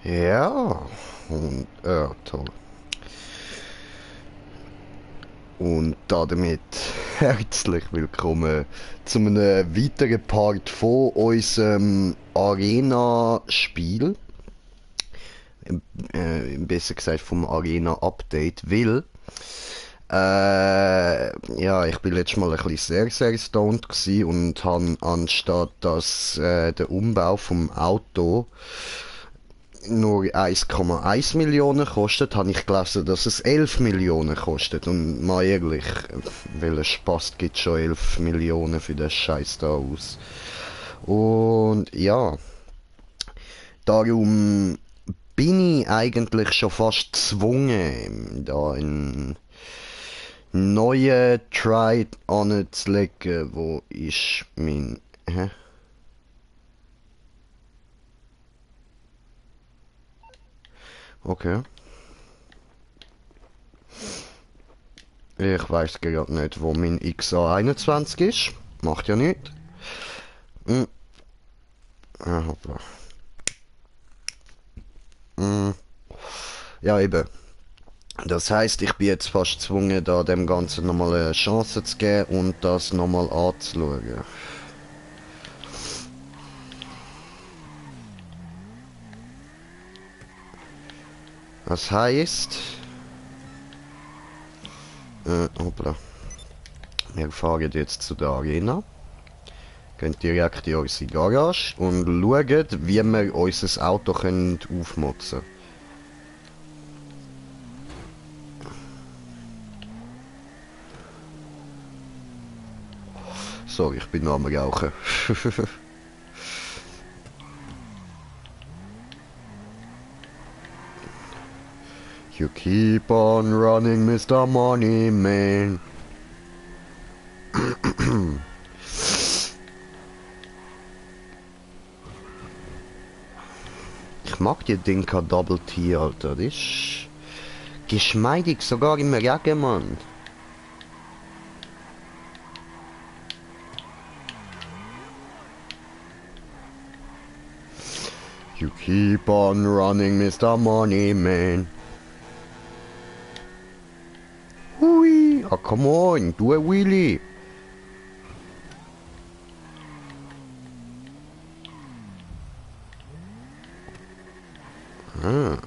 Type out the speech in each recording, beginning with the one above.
Ja, und toll. Und damit herzlich willkommen zu einem weiteren Part von unserem Arena-Spiel. Besser gesagt vom Arena-Update, weil ja, ich bin letztes Mal ein bisschen sehr stoned gewesen und habe anstatt dass der Umbau vom Auto nur 1,1 Millionen kostet, habe ich gelesen, dass es 11 Millionen kostet. Und mal ehrlich, welcher Spaß gibt schon 11 Millionen für den Scheiß da aus? Und ja, darum bin ich eigentlich schon fast gezwungen, da einen neuen Try anzulegen. Wo ist mein... Hä? Okay. Ich weiß gerade nicht, wo mein XA21 ist. Macht ja nichts. Hm. Ah, hoppla. Hm. Ja, eben. Das heißt, ich bin jetzt fast gezwungen, da dem Ganzen nochmal eine Chance zu geben und das nochmal anzuschauen. Das heißt, hoppla. Wir fahren jetzt zu der Arena, gehen direkt in unsere Garage und schauen, wie wir unser Auto können aufmotzen. Sorry, ich bin noch am Rauchen. You keep on running, Mr. Money Man. Ich mag die Dinka Double T, Alter. Das ist geschmeidig, sogar im Regen, Mann. You keep on running, Mr. Money Man. Hui, ah, come on, do a wheelie. Ah.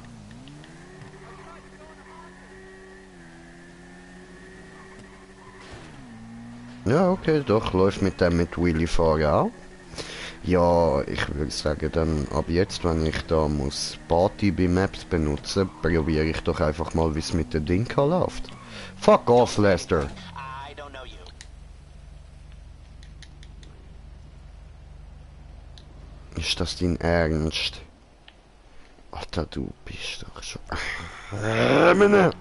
Ja, okay, doch, läuft mit dem mit Wheelie fahren auch. Ja, ich würde sagen, dann ab jetzt, wenn ich da muss Party bei Maps benutzen, probiere ich doch einfach mal, wie es mit dem Ding läuft. Fuck off, Lester. Ist das dein Ernst? Alter, du bist doch schon... Mann.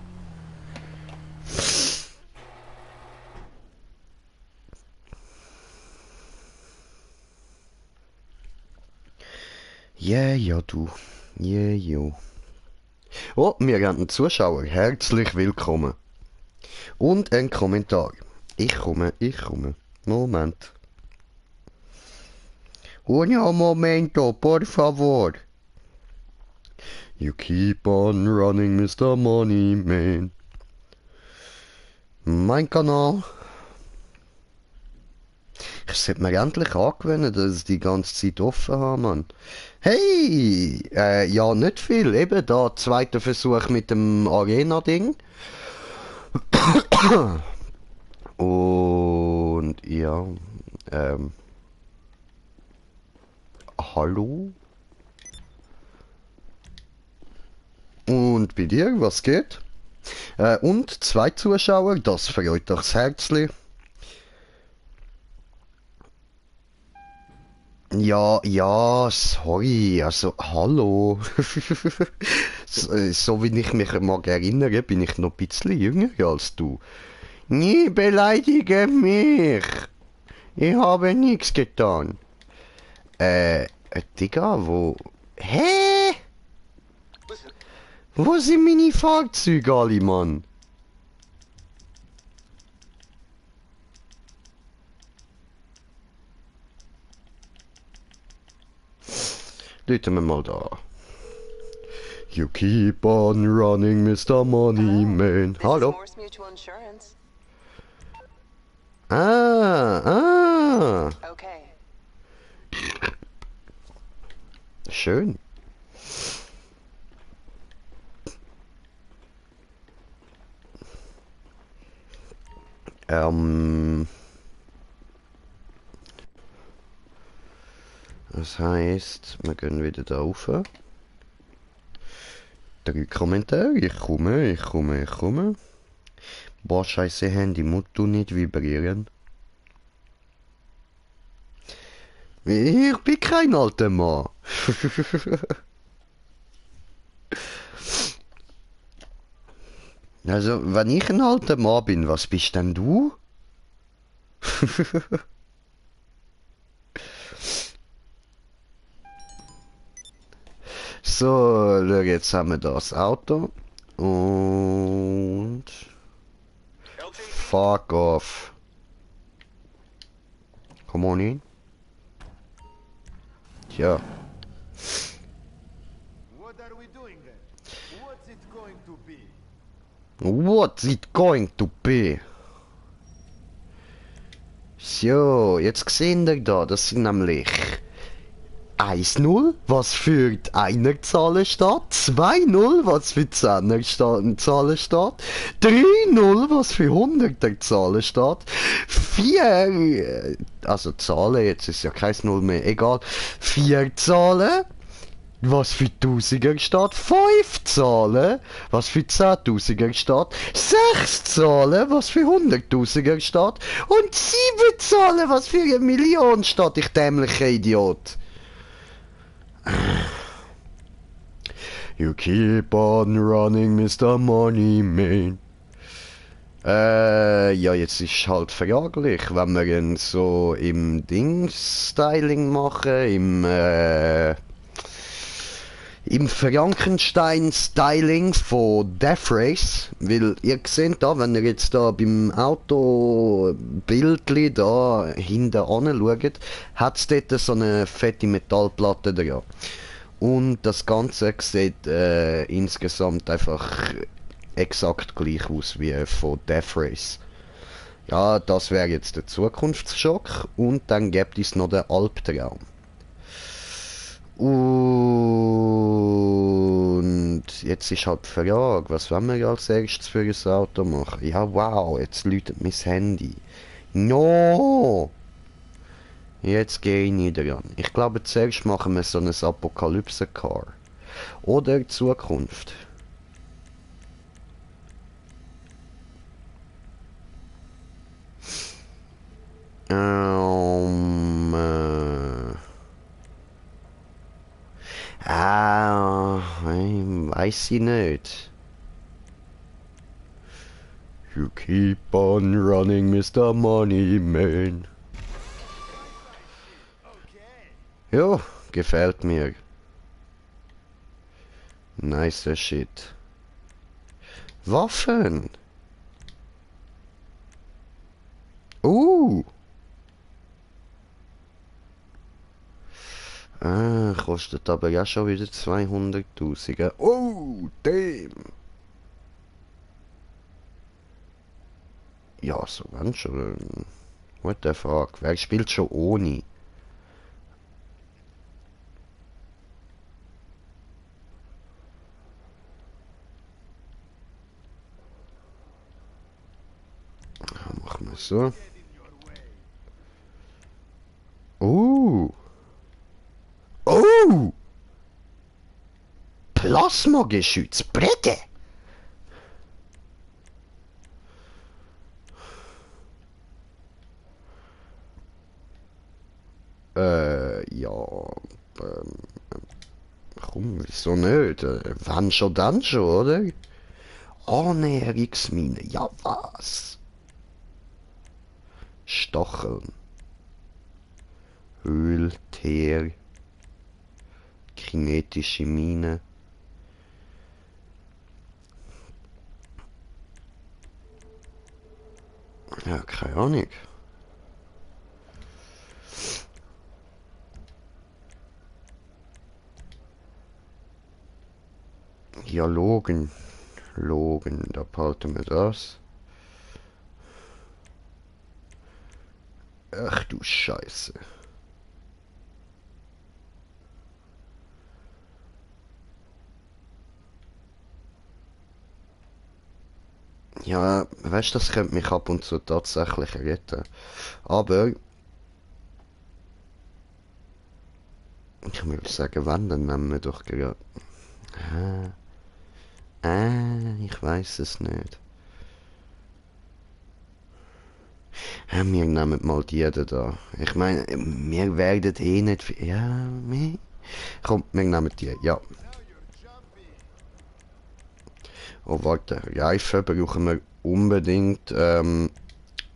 Ja, du. Jo. Oh, wir haben einen Zuschauer. Herzlich willkommen. Und ein Kommentar. Ich komme. Moment. Un momento, por favor. You keep on running, Mr. Money Man. Mein Kanal. Ich sollte mir endlich angewöhnen, dass ich die ganze Zeit offen habe, Mann. Hey! Ja, nicht viel. Eben da, zweiter Versuch mit dem Arena-Ding. Und ja, ähm, hallo? Und bei dir, was geht? Und zwei Zuschauer, das freut doch das Herzli. Ja, sorry, also hallo. So wie ich mich mag erinnere, bin ich noch ein bisschen jünger als du. Nie beleidige mich. Ich habe nichts getan. Digga, wo... Hä? Wo sind meine Fahrzeuge alle, Mann? Läuten wir mal da. You keep on running, Mr. Money Man. Hallo? Ah. Okay. Schön. Das heißt, wir gehen wieder da rauf. 3 Kommentare. Ich komme. Boah, scheiße, Handy, musst du nicht vibrieren? Ich bin kein alter Mann. Also, wenn ich ein alter Mann bin, was bist denn du? So, jetzt haben wir das Auto. Und... Fuck off. Come on in. Tja. What are we doing then? What's it going to be? What's it going to be? So, jetzt sehen wir da, das sind nämlich 1-0, was für die Einerzahlen steht, 2-0, was für die Zahlen steht, 3-0, was für Hunderterzahlen steht, 4, also Zahlen, jetzt ist ja kein 0 mehr, egal, 4 Zahlen, was für Tausiger steht, 5 Zahlen, was für 10.000er steht, 6 Zahlen, was für 100.000er steht und 7 Zahlen, was für 1 Million steht, ich dämlicher Idiot. You keep on running, Mr. Money Man. Ja, jetzt ist halt fraglich, wenn wir ihn so im Ding-Styling machen, im Frankenstein-Styling von Death Race, weil ihr seht da, wenn ihr jetzt da beim Auto-Bildli da hinten anschaut, hat es dort so eine fette Metallplatte dran. Und das Ganze sieht insgesamt einfach exakt gleich aus wie von Death Race. Ja, das wäre jetzt der Zukunftsschock und dann gibt es noch den Albtraum. Und jetzt ist halt die Frage, was wollen wir als erstes für ein Auto machen? Ja, wow, jetzt läutet mein Handy. No! Jetzt gehe ich nicht ran. Ich glaube, zuerst machen wir so ein Apokalypse-Car. Oder Zukunft. Weiß ich nicht. You keep on running, Mr. Money Man. Jo, gefällt mir. Nice shit. Waffen. Kostet aber ja schon wieder 200.000. Oh, damn. Ja, so ganz schon. What the fuck? Wer spielt schon ohne? Machen wir so. Oh! Plasmageschütz, Brette! Ja, komm, wieso nicht? Wenn schon, dann schon, oder? Annäherungsmine, ja was? Stacheln. Öl, Teer. Kinetische Mine. Ja, keine Ahnung. Ja, Logen. Logen, da behalten wir das. Ach du Scheiße. Ja, weißt du, das könnte mich ab und zu tatsächlich retten. Aber, ich würde sagen, wenn, dann nehmen wir doch gerade... ich weiß es nicht. Wir nehmen mal die da. Ich meine, wir werden eh nicht... Ja, komm, wir nehmen die, ja. Now you're jumping. Oh, warte, Reifen brauchen wir unbedingt,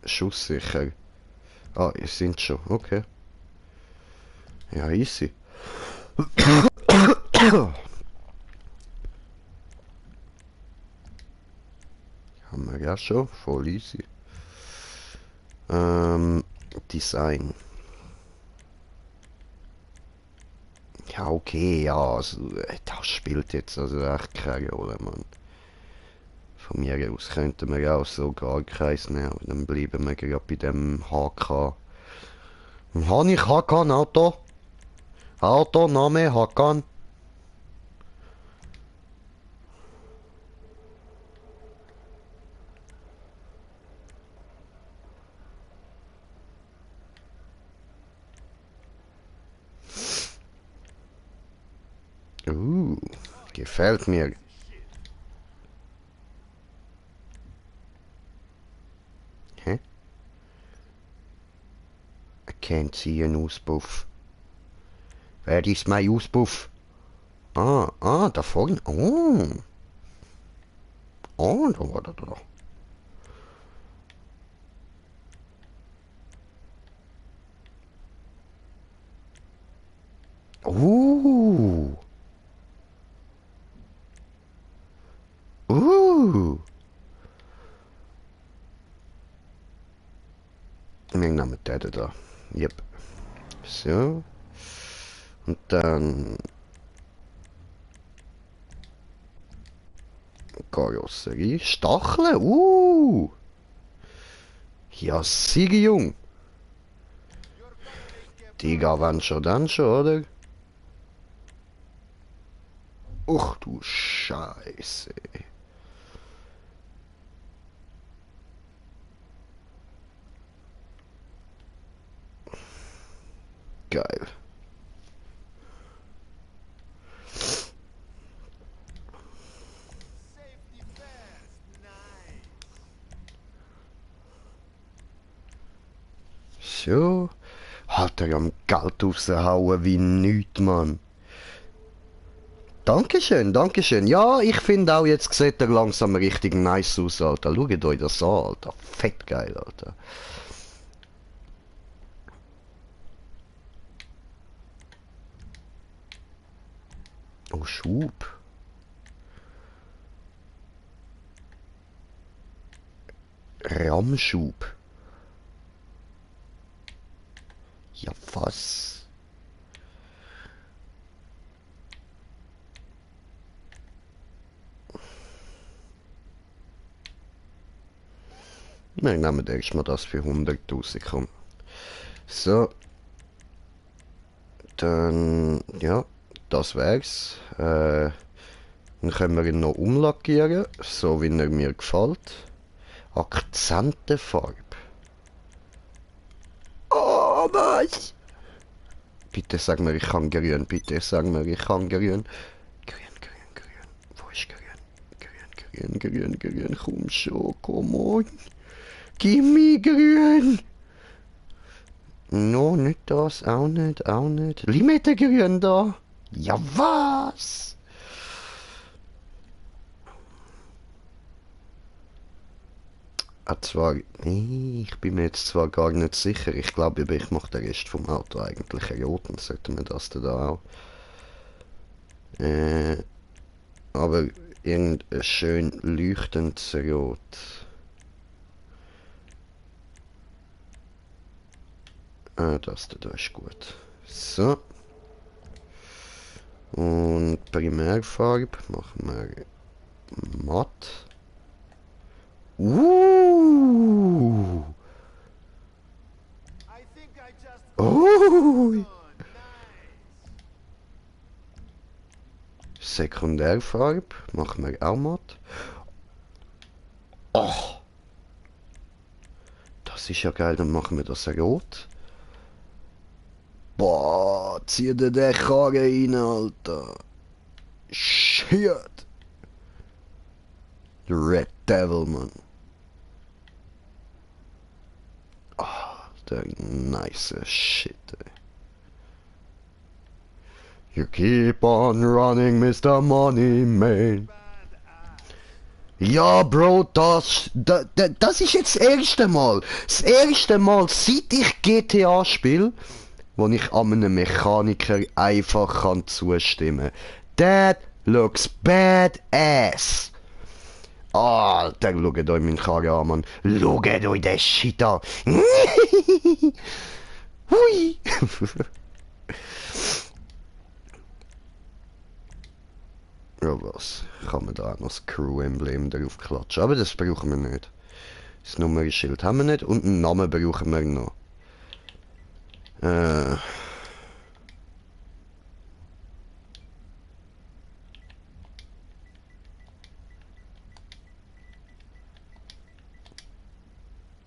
schusssicher. Ah, ihr sind schon, okay. Ja, easy. Haben wir ja schon, voll easy. Ähm, Design. Ja, okay, ja, also, das spielt jetzt also echt keine Rolle, Mann. Von mir aus könnten wir ja auch so gar keins nehmen, aber dann bleiben wir gerade bei dem HK. Habe ich Hakan Auto? Auto, Name Hakan. Uh, gefällt mir. Hä? I can't see an Auspuff. Wer ist mein Auspuff? Da vorne. Da war der da. Uh, uh. Wir nehmen den da. Yep. So. Und dann Karosserie. Stacheln. Ja, Sigi Jung. You're gonna make a Digga, wenn schon, dann schon, oder? Ach du Scheiße. Geil. safety first. Nice. So. Hat er am Geld raushauen wie nichts, Mann. Dankeschön, Dankeschön. Ja, ich finde auch, jetzt sieht er langsam richtig nice aus, Alter. Schaut euch das an, Alter. Fett geil, Alter. Oh, Schub. Rammschub. Ja, was? Wir nehmen erstmal das für 100.000, komm. So. Dann, ja, das wär's. Dann können wir ihn noch umlackieren, so wie er mir gefällt. Akzentefarbe. Oh, was? Bitte sag mir, ich kann grün. Bitte sag mir, ich kann grün. Grün, grün, grün. Wo ist grün? Grün, grün, grün, grün. Komm schon, komm on. Gimme grün. No, nicht das. Auch nicht, auch nicht. Limettengrün da. Ja, was? Zwar, nee, ich bin mir jetzt zwar gar nicht sicher. Ich glaube, ich mache den Rest vom Auto eigentlich rot, dann sollte man das da auch. Aber irgendein schön leuchtendes Rot. Das da ist gut. So. Und Primärfarbe machen wir matt. I think I just Oh. nice. Sekundärfarbe machen wir auch matt. Oh, das ist ja geil, dann machen wir das rot. Boah, zieh dir den Karren rein, Alter. Shit. Red Devil, Mann. Ah, der nice Shit, ey. You keep on running, Mr. Money Man. Ja, Bro, das ist jetzt das erste Mal. Das erste Mal, seit ich GTA spiele, wo ich einem Mechaniker einfach kann zustimmen. That looks badass. Alter, schaut euch meinen Karren an, Mann. Schaut euch den Shit an. Hui. Ja, was? Kann man da auch noch das Crew-Emblem drauf klatschen? Aber das brauchen wir nicht. Das Nummernschild haben wir nicht und einen Namen brauchen wir noch.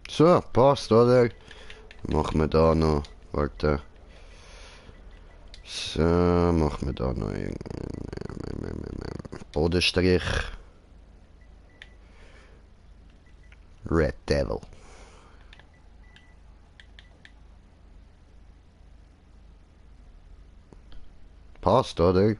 So, passt, oder? Machen wir da noch. Warte. So, machen wir da noch Bodenstrich. Red Devil. Passt, oder?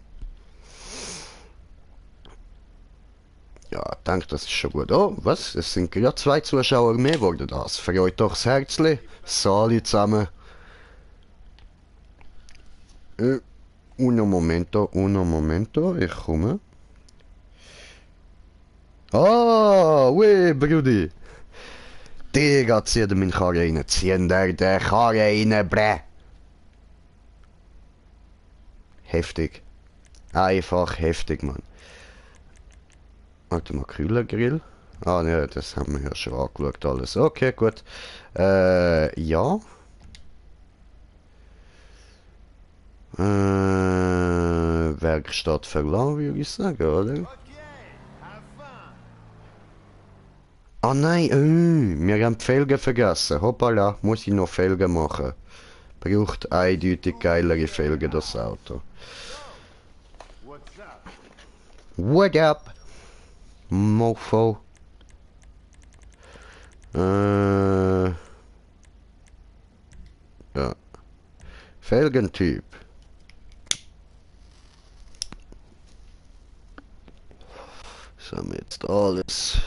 Ja, ich denke, das ist schon gut. Oh, was? Es sind gerade 2 Zuschauer mehr geworden. Das freut doch das Herzli. Sali zusammen. Uno momento, ich komme. Weh, Brudi. Digga, zieh dir meinen Karren rein. Zieh dir den Karren rein, bre. Heftig. Einfach heftig, Mann. Warte mal, Kühlergrill. Ah, ne, das haben wir ja schon angeschaut, alles. Okay, gut. Ja. Werkstatt verlassen, würde ich sagen, oder? Okay, have fun. Ah nein, wir haben die Felgen vergessen. Hoppala, muss ich noch Felgen machen. Braucht eindeutig geilere Felgen, das Auto. What's up? What up? Mofo. Ja. Felgentyp. So haben wir jetzt alles.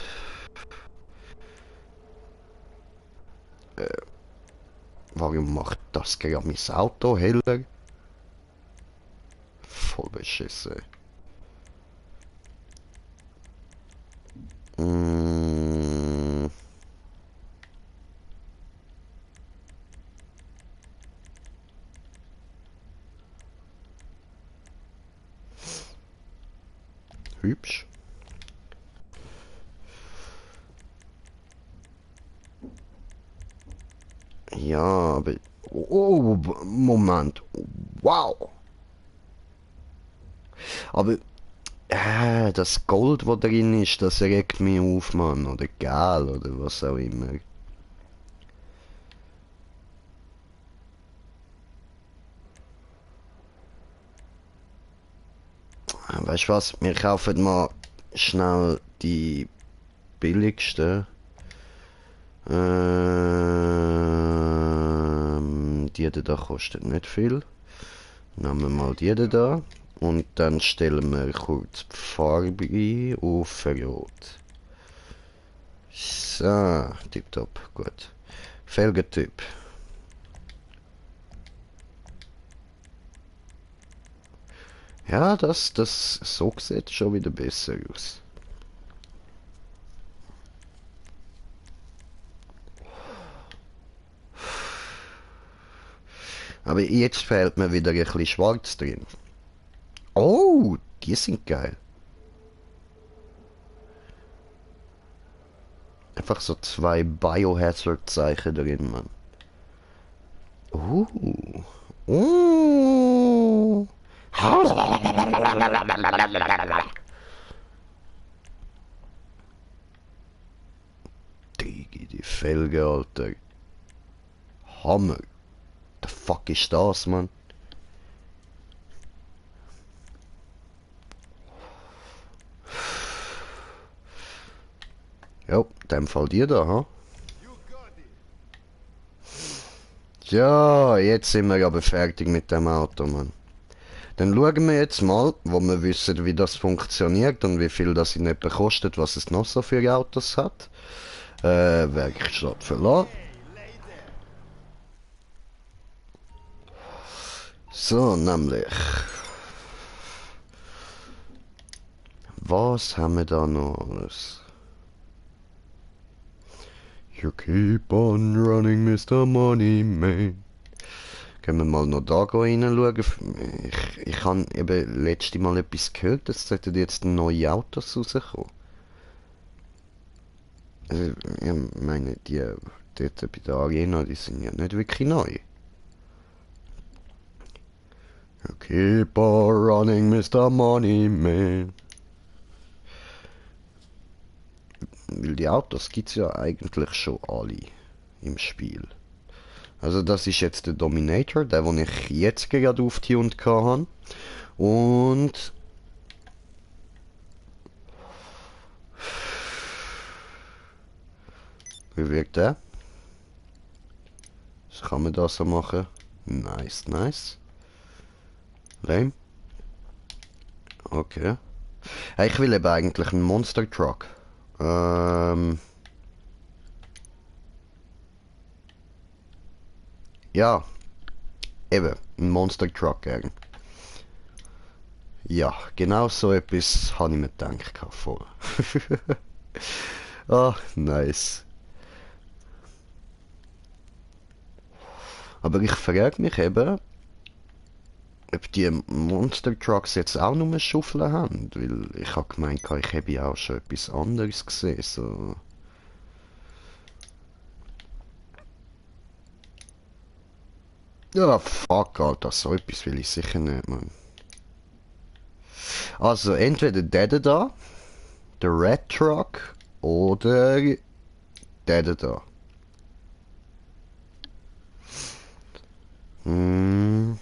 Warum macht das gerade mein Auto heller? Voll beschissen. Mm. Hübsch. Ja, aber... Oh, Moment. Wow. Aber... das Gold, was drin ist, das regt mich auf, Mann. Oder Gel, oder was auch immer. Weißt du was? Wir kaufen mal schnell die billigsten. Die da kostet nicht viel. Nehmen wir mal die da. Und dann stellen wir kurz die Farbe ein auf Rot. So, tipptopp, gut. Felgentyp. Ja, so sieht schon wieder besser aus. Aber jetzt fehlt mir wieder ein bisschen schwarz drin. Oh, die sind geil. Einfach so zwei Biohazard-Zeichen drin, Mann. Uh. Uh. Digi, die Felge, Alter. Hammer. The fuck ist das, Mann? Ja, in dem Fall die da, ha? You got it. Ja, jetzt sind wir aber fertig mit dem Auto, Mann. Dann schauen wir jetzt mal, wo wir wissen, wie das funktioniert und wie viel das in etwa kostet, was es noch so für Autos hat. Werkstatt verlassen. Hey, lay there. So, nämlich. Was haben wir da noch alles? You keep on running, Mr. Money Man. Können wir mal noch da reinschauen? Ich habe eben letztes Mal etwas gehört, es sollten jetzt neue Autos rauskommen. Also, ich meine, die dort bei der Arena, die sind ja nicht wirklich neu. You keep on running, Mr. Money Man. Weil die Autos gibt es ja eigentlich schon alle im Spiel. Also das ist jetzt der Dominator, der, den ich jetzt gerade aufgetunt habe. Und... Wie wirkt der? Was kann man da so machen? Nice, nice. Lame. Okay. Ja, ich will eben eigentlich einen Monster Truck. Ja, eben, ein Monster Truck gern. Ja, genau so etwas habe ich mir gedacht. Voll. Ah, nice. Aber ich frage mich eben, ob die Monster Trucks jetzt auch nur Schaufeln haben. Weil ich habe gemeint, ich habe ja auch schon etwas anderes gesehen. So. Ja, fuck, Alter, so etwas will ich sicher nicht, Mann. Also, entweder der da, der Red Truck, oder der da. Hm.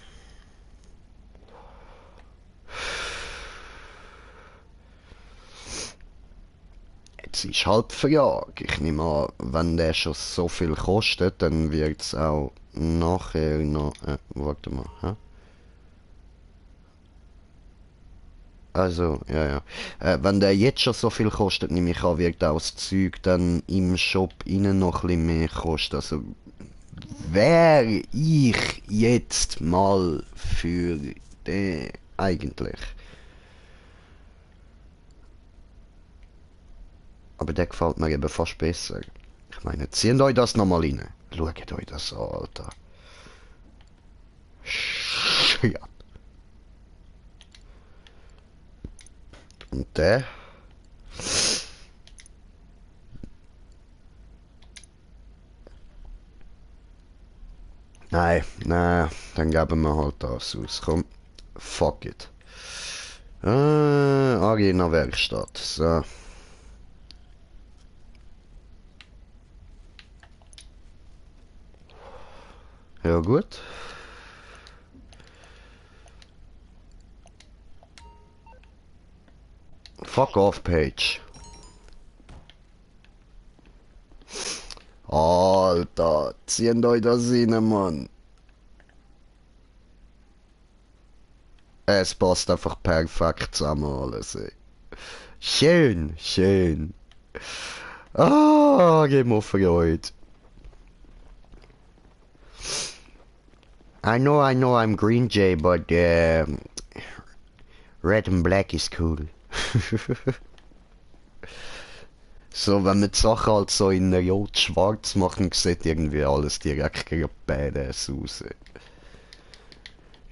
Jetzt ist halt die Frage. Ich nehme an, wenn der schon so viel kostet, dann wird es auch nachher noch... warte mal, hä? Also, ja, ja. Wenn der jetzt schon so viel kostet, nehme ich an, wird auch das Zeug dann im Shop innen noch ein bisschen mehr kosten. Also, wäre ich jetzt mal für den eigentlich. Aber der gefällt mir eben fast besser. Ich meine, zieht euch das nochmal rein. Schaut euch das an, Alter. Ja. Und der? Nein, nein, dann geben wir halt das aus. Komm, fuck it. Arena Werkstatt. So. Ja gut. Fuck off, Page. Alter, zieht euch das rein, Mann. Es passt einfach perfekt zusammen alles, ey. Schön, schön. Ah, gib mir Freude. I know I'm Green Jay, but red and black is cool. So, wenn wir die Sachen halt so in rot-schwarz machen, sieht irgendwie alles direkt badass aus.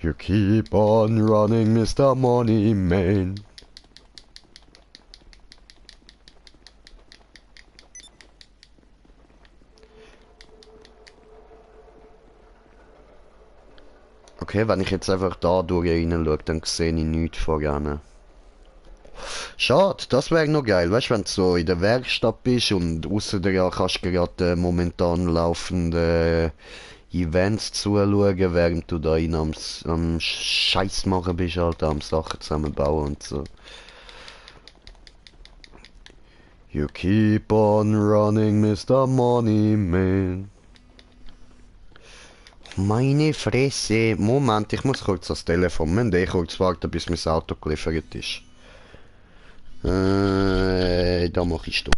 You keep on running, Mr. Money Man. Okay, wenn ich jetzt einfach da durch reinschaue, dann sehe ich nichts voran. Schade, das wäre noch geil, weißt du, wenn du so in der Werkstatt bist und außer dir ja kannst du gerade momentan laufende Events zuschauen, während du da am Scheiß machen bist, halt, am Sachen zusammenbauen und so. You keep on running, Mr. Money Man. Meine Fresse. Moment, ich muss kurz ans Telefon. Wir müssen kurz warten, bis mein Auto geliefert ist. Da mache ich Stopp.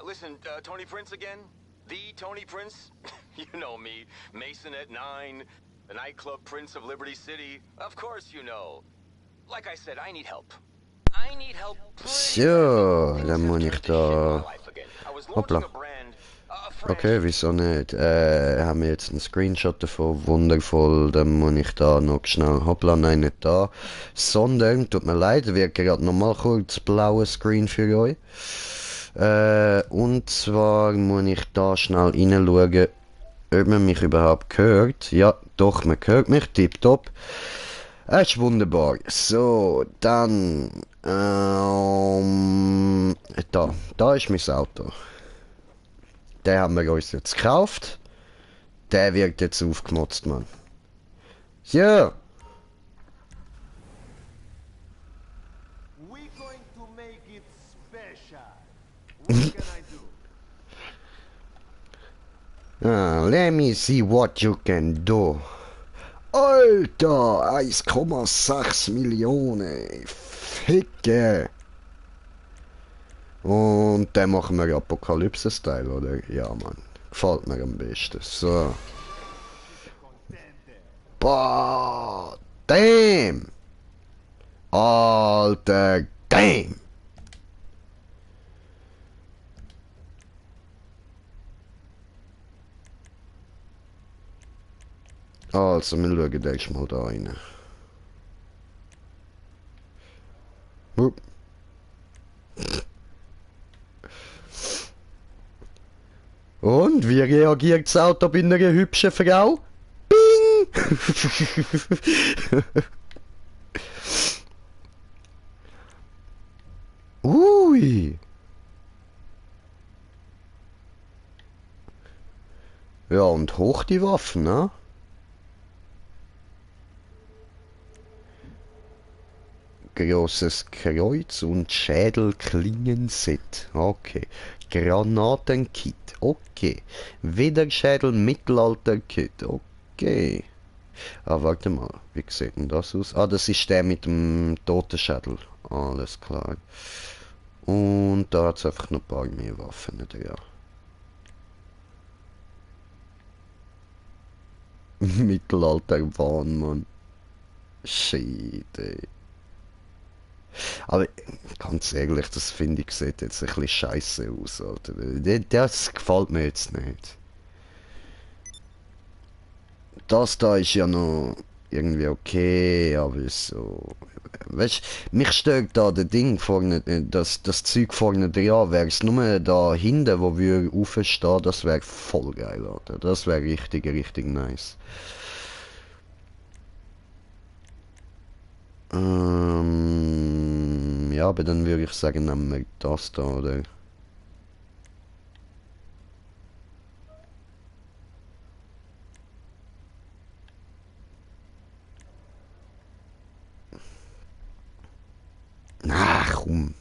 Listen, Tony Prince again? The Tony Prince? You know me. Mason at 9, the nightclub Prince of Liberty City. Of course you know. Like I said, I need help. I need help So, dann muss ich da... Hoppla. Okay, wieso nicht? Haben wir jetzt einen Screenshot davon, wundervoll, dann muss ich da noch schnell, hoppla, nein, nicht da, sondern, tut mir leid, wird gerade nochmal kurz blauer Screen für euch. Und zwar muss ich da schnell reinschauen, ob man mich überhaupt hört. Ja, doch, man hört mich, tipptopp. Das ist wunderbar. So, dann, da ist mein Auto. Den haben wir uns jetzt gekauft. Der wird jetzt aufgemotzt, Mann. So. We're going to make it special. What can I do? Let me see what you can do. Alter, 1,6 Millionen. Ficke. Und dann machen wir Apokalypse-Style, oder? Ja, Mann. Gefällt mir am besten. So. Boah. Damn. Alter. Damn. Also, wir schauen erst mal da rein. Hup. Und wie reagiert das Auto bei einer hübschen Frau? Bing! Ui! Ja, und hoch die Waffen, ne? Großes Kreuz und Schädelklingenset. Okay. Granatenkit. Okay. Widerschädel Mittelalter-Kit. Okay. Ah, warte mal. Wie sieht denn das aus? Ah, das ist der mit dem Totenschädel. Alles klar. Und da hat es einfach noch ein paar mehr Waffen. Ja. Mittelalter-Wahn, Mann. Shit, ey. Aber ganz ehrlich, das finde ich, sieht jetzt ein bisschen scheiße aus, Alter. Das gefällt mir jetzt nicht. Das da ist ja noch irgendwie okay, aber so. Weißt du, mich stört da das Ding vorne, das Zeug vorne dran, wäre es nur da hinten, wo wir aufstehen, das wäre voll geil, Alter. Das wäre richtig, richtig nice. Ja, aber dann würde ich sagen, nehmen wir das da, oder? Ach komm,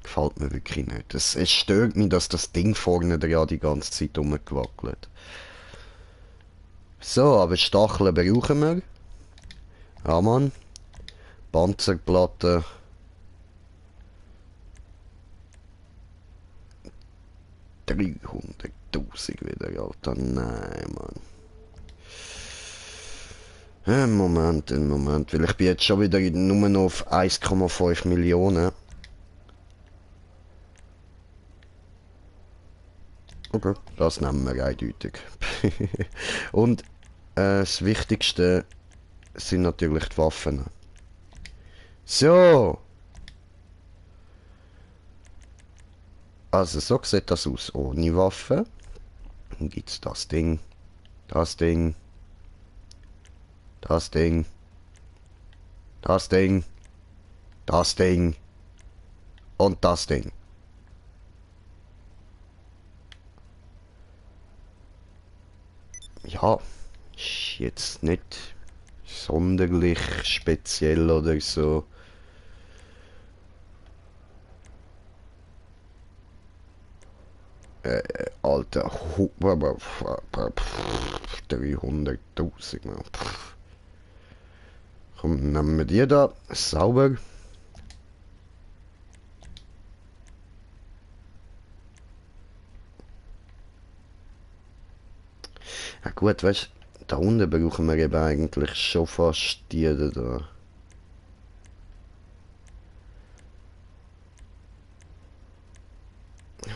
gefällt mir wirklich nicht. Es stört mich, dass das Ding vorne dran die ganze Zeit rumgewackelt. So, aber Stacheln brauchen wir. Ja, Mann. Panzerplatte. $300.000 wieder, Alter. Nein, Mann. Moment, einen Moment. Weil ich bin jetzt schon wieder nur noch auf 1,5 Millionen. Okay, das nehmen wir eindeutig. Und das Wichtigste sind natürlich die Waffen. So! Also so sieht das aus ohne Waffe. Dann gibt's das Ding, das Ding, das Ding, das Ding, das Ding und das Ding. Ja, ist jetzt nicht sonderlich speziell oder so. Alter, 300.000, Mann. Komm, nehmen wir die da, sauber. Ja gut, weißt du, da unten brauchen wir eben eigentlich schon fast die da.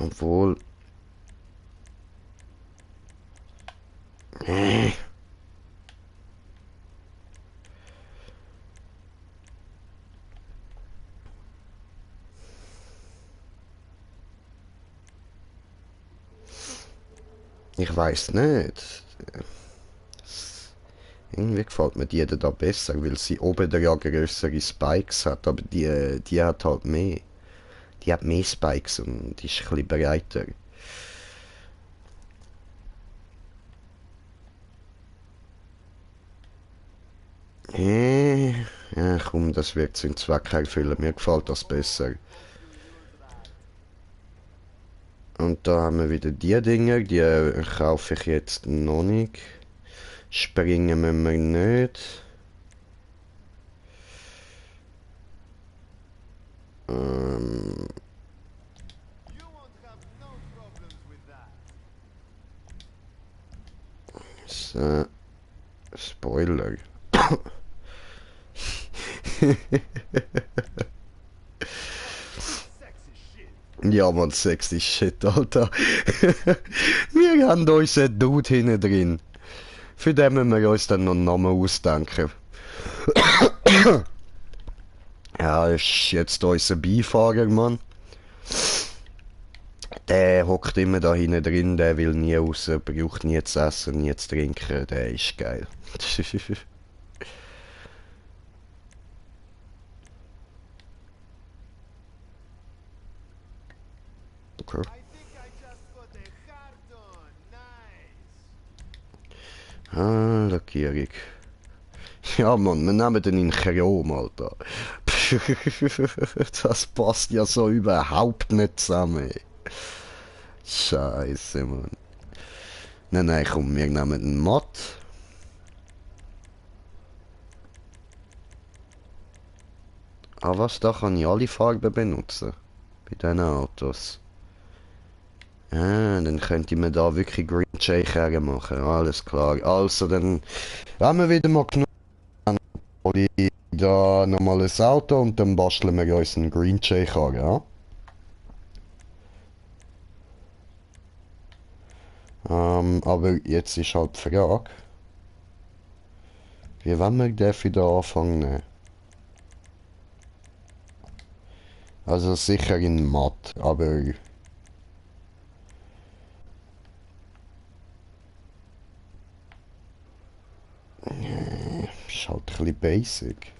Obwohl... Ich weiß nicht. Irgendwie gefällt mir die da besser, weil sie oben ja größere Spikes hat, aber die hat halt mehr. Die hat mehr Spikes und ist ein bisschen breiter. Ja, komm, das wird seinen Zweck erfüllen. Mir gefällt das besser. Und da haben wir wieder die Dinger, die kaufe ich jetzt noch nicht. Springen müssen wir nicht. You won't have no problems with that. So. Spoiler. Sexy shit. Ja, man, sexy shit, Alter. Wir haben unseren Dude hinten drin. Für den müssen wir uns dann noch einen Namen ausdenken. Ja, ist jetzt unser Beifahrer, Mann. Der hockt immer da hinten drin, der will nie raus, braucht nie zu essen, nie zu trinken, der ist geil. Okay. I think I just got a heart on. Nice. Ah, Lackierung. Ja, Mann, wir nehmen den in Chrom, Alter. Das passt ja so überhaupt nicht zusammen. Scheiße, Mann. Nein, komm, wir nehmen den Matt. Ah, was, da kann ich alle Farben benutzen. Bei diesen Autos. Ah, dann könnte man da wirklich Green Jay machen. Alles klar. Also, dann haben wir wieder mal genug. Da nochmal ein Auto und dann basteln wir uns einen Green Jay Karren, ja? Aber jetzt ist halt die Frage, wie wollen wir den wieder anfangen? Also sicher in Matt, aber... Ist halt ein bisschen basic.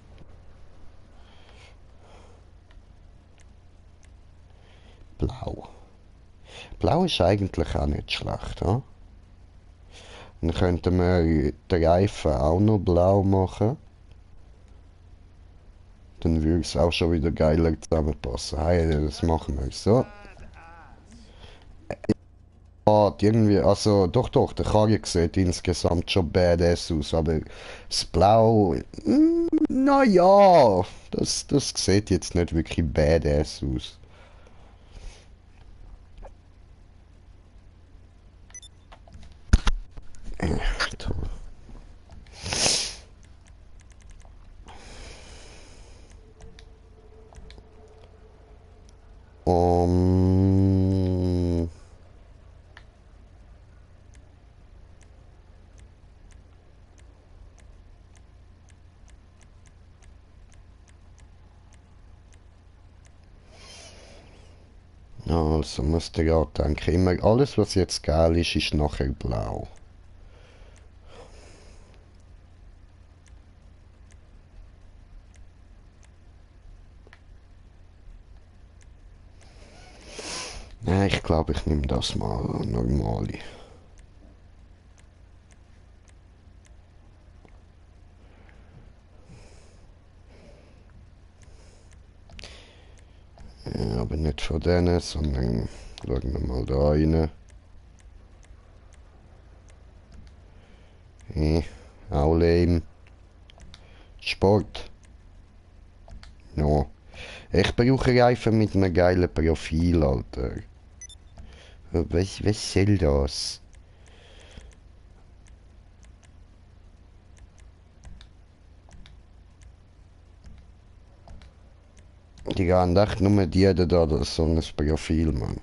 Blau. Blau ist eigentlich auch nicht schlecht, ja? Dann könnten wir den Reifen auch noch blau machen. Dann würde es auch schon wieder geiler zusammenpassen. Hey, das machen wir so. Badass. irgendwie, also doch, der Karre sieht insgesamt schon badass aus, aber das Blau, naja, das sieht jetzt nicht wirklich badass aus. Toll. Um, also muss der gerade denken, immer alles was jetzt geil ist, ist nachher blau. Nein, ich glaube, ich nehme das mal normale. Ja, aber nicht von denen, sondern schauen wir mal da rein. Auch lame. Sport. No. Ich brauche Reifen mit einem geilen Profil, Alter. Was soll das? Die gehen echt nur die da, das so ein Profil, Mann.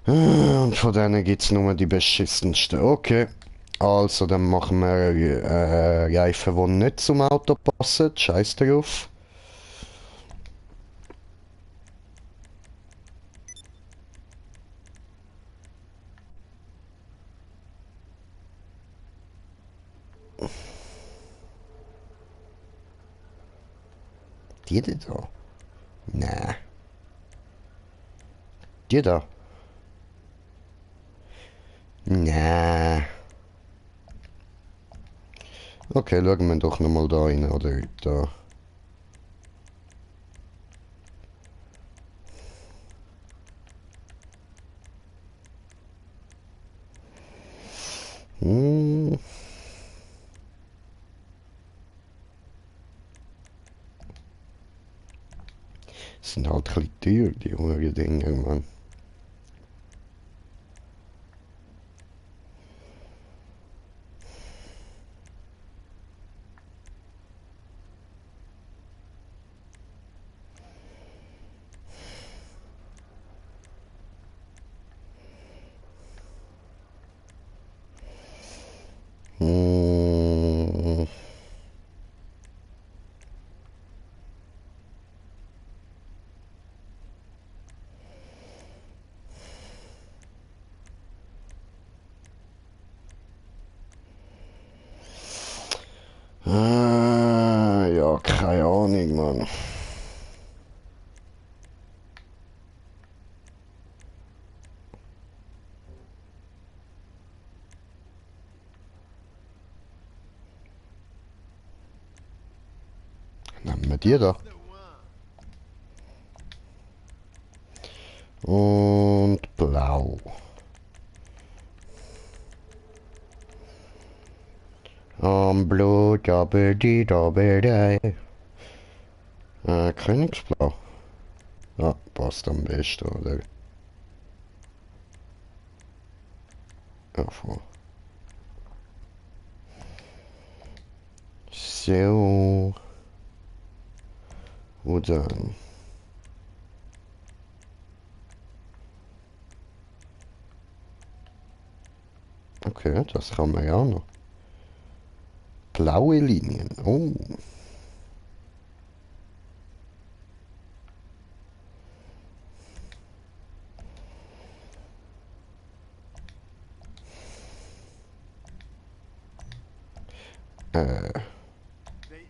Und von denen gibt es nur die beschissensten. Okay. Also, dann machen wir Reifen, die nicht zum Auto passen. Scheiß drauf. Die da? Nee. Die da? Nee. Okay, schauen wir doch nochmal da rein, oder da. Hm. Sind halt ein bisschen teuer, die hohen Dinger, Mann. Hm. Ja, keine Ahnung, Mann. Nehmen wir die da. Und blau. Blut, aber die Doppelei. Königsblau. Ja, passt am besten, oder? Ja, voll. So. Wo dann? Okay, das kann man ja auch noch. Blaue Linien. Oh. They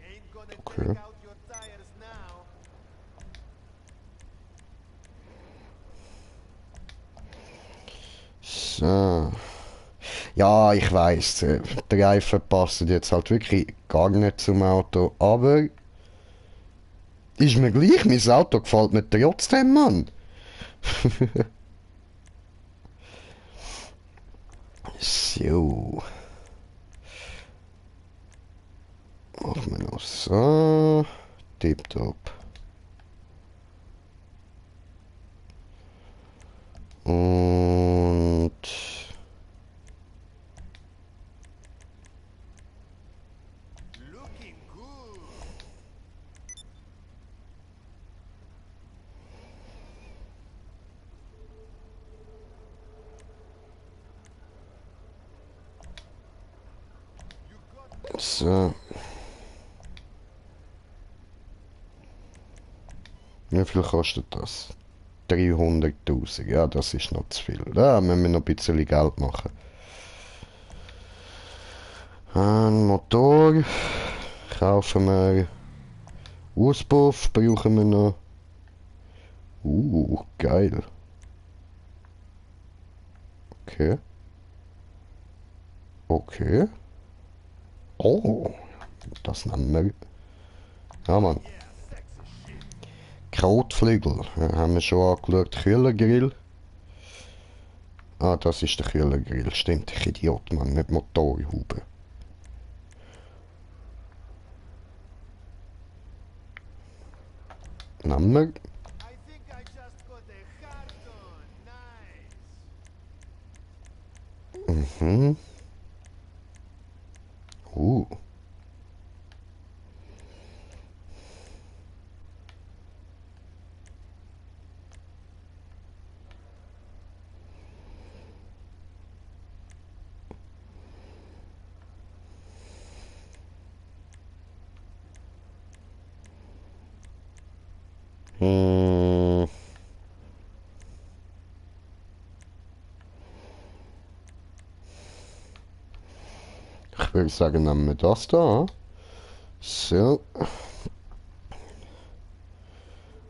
ain't gonna Okay. take out your tires now. So. Ja, ich weiß, die Reifen passen jetzt halt wirklich gar nicht zum Auto, aber ist mir gleich, mein Auto gefällt mir trotzdem, Mann. So. Machen wir noch so. Tipptopp. Und Looking good. You got so. Wie viel kostet das? 300.000. Ja, das ist noch zu viel. Da müssen wir noch ein bisschen Geld machen. Ein Motor. Kaufen wir. Auspuff brauchen wir noch. Geil. Okay. Okay. Oh, das nehmen wir. Ja, Mann. Krautflügel. Ja, haben wir schon angeschaut. Kühlergrill. Ah, das ist der Kühlergrill. Stimmt, ich Idiot, Mann. Nicht Motorhaube. Nehmen wir. I think I just got a carton. Nice. Mhm. Hm. Ich würde sagen, nehmen wir das da. So.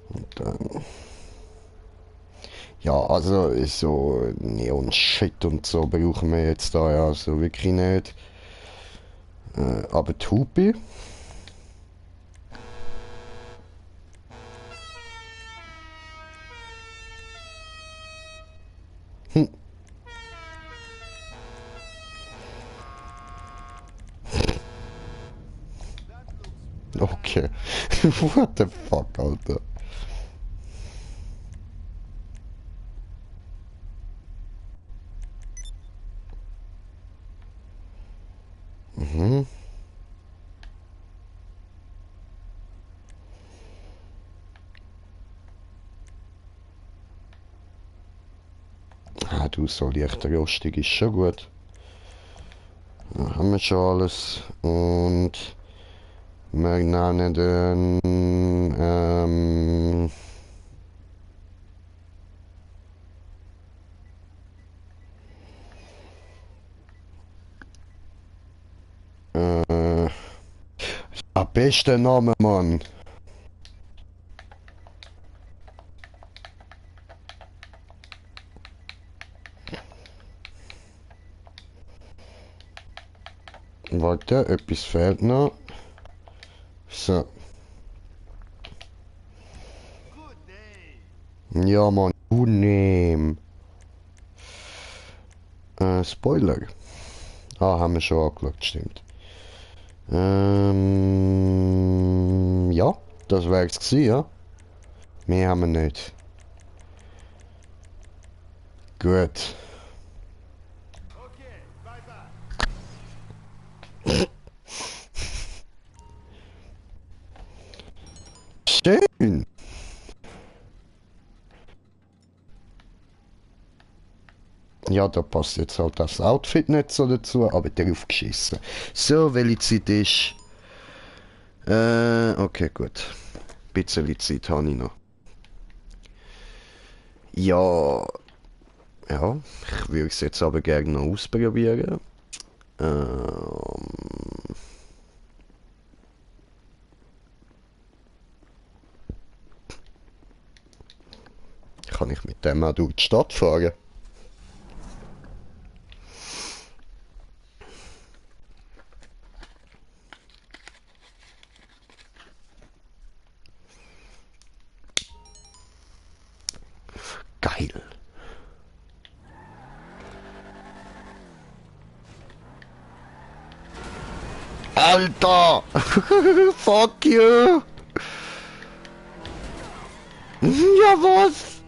Und dann. Ja, also so Neon-Shit und so brauchen wir jetzt da ja so wirklich nicht. Aber die Hupe. Hm. Okay. What the fuck, Alter? Mhm. Ah, du, so leicht rostig ist schon gut. Da haben wir schon alles. Und wir nennen den bester Name, Mann. Warte, etwas fehlt noch. So. Good day. Ja, Mann. Nehm. Spoiler. Ah, haben wir schon angeschaut, stimmt. Ja, das wär's gewesen, ja. Mehr haben wir nicht. Gut. Okay, bye bye. Schön. Ja, da passt jetzt halt das Outfit nicht so dazu, aber darauf geschissen. So, welche Zeit ist? Okay, gut. Ein bisschen Zeit habe ich noch. Ja, ja, ich würde es jetzt aber gerne noch ausprobieren. Kann ich mit dem auch durch die Stadt fahren? Geil. Alter! Fuck you! Ja, was?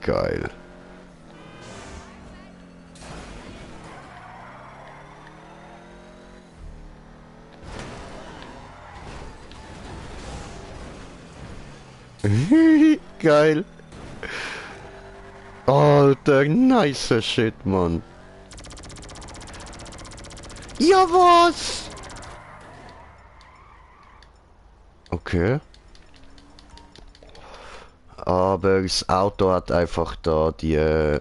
Geil. Geil. Alter, nice shit, Mann. Ja, was? Okay. Aber das Auto hat einfach da die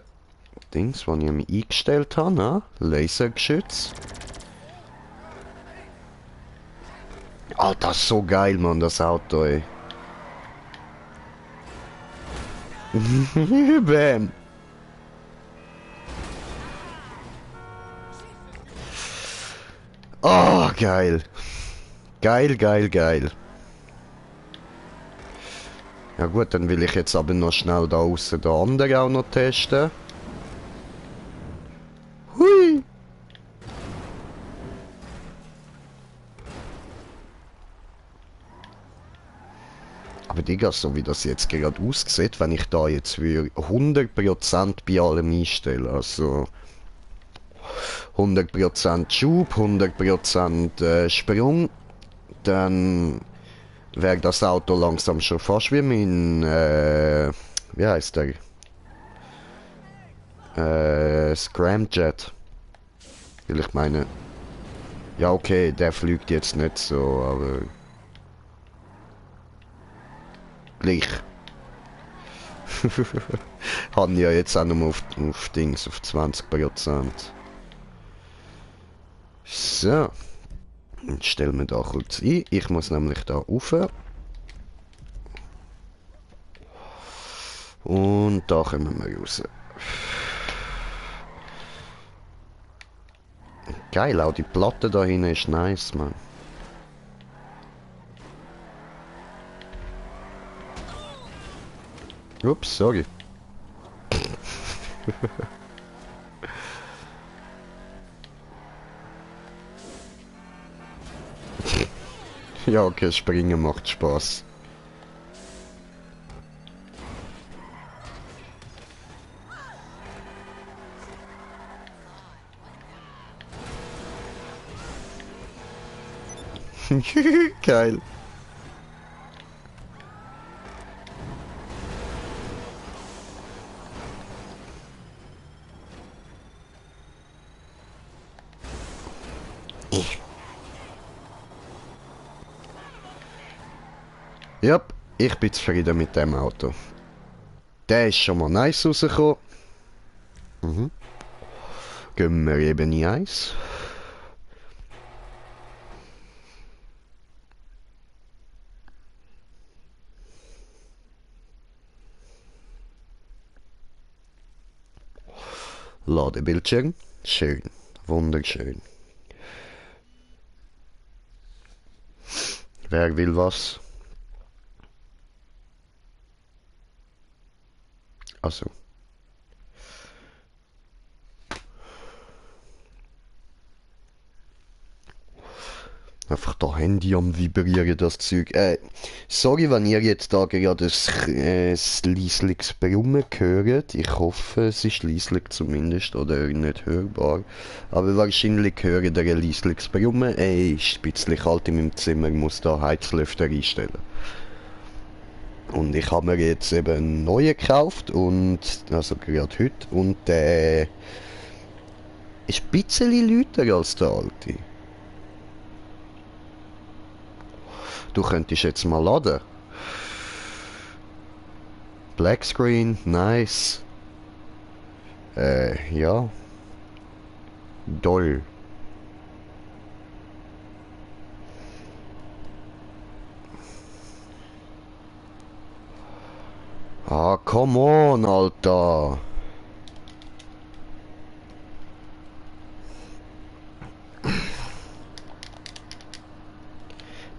Dings, die ich mir eingestellt habe, ne? Lasergeschütz. Alter, so geil, Mann, das Auto, ey. Bam. Oh, geil. Geil, geil, geil. Ja gut, dann will ich jetzt aber noch schnell da außen den anderen auch noch testen. Hui. Aber Digga, so wie das jetzt gerade aussieht, wenn ich da jetzt für 100% bei allem einstelle, also 100% Schub, 100% Sprung, dann wäre das Auto langsam schon fast wie mein, wie heißt der? Scramjet. Weil ich meine, ja okay, der fliegt jetzt nicht so, aber gleich. Haben ja jetzt auch nur auf Dings, auf 20%. So. Jetzt stellen wir da kurz ein. Ich muss nämlich da rauf. Und da kommen wir raus. Geil, auch die Platte da hinten ist nice, man. Ups, sorry. Ja, okay, springen macht Spaß. Geil. Ja, ich bin zufrieden mit dem Auto. Der ist schon mal nice rausgekommen. Mhm. Gehen wir eben in eins. Ladebildschirm. Schön. Wunderschön. Wer will was? Also. Einfach da Handy am Vibrieren, das Zeug. Sorry, wenn ihr jetzt da gerade das leisliches Brummen hört. Ich hoffe, es ist leislich zumindest oder nicht hörbar. Aber wahrscheinlich hören ihr ein leisliches Brummen. Ist ein bisschen kalt in meinem Zimmer, ich muss da Heizlüfter einstellen. Und ich habe mir jetzt eben einen neuen gekauft und, also gerade heute, und der ist ein bisschen lauter als der alte. Du könntest jetzt mal laden. Black Screen, nice. Ja. Doll. Ah, come on, Alter.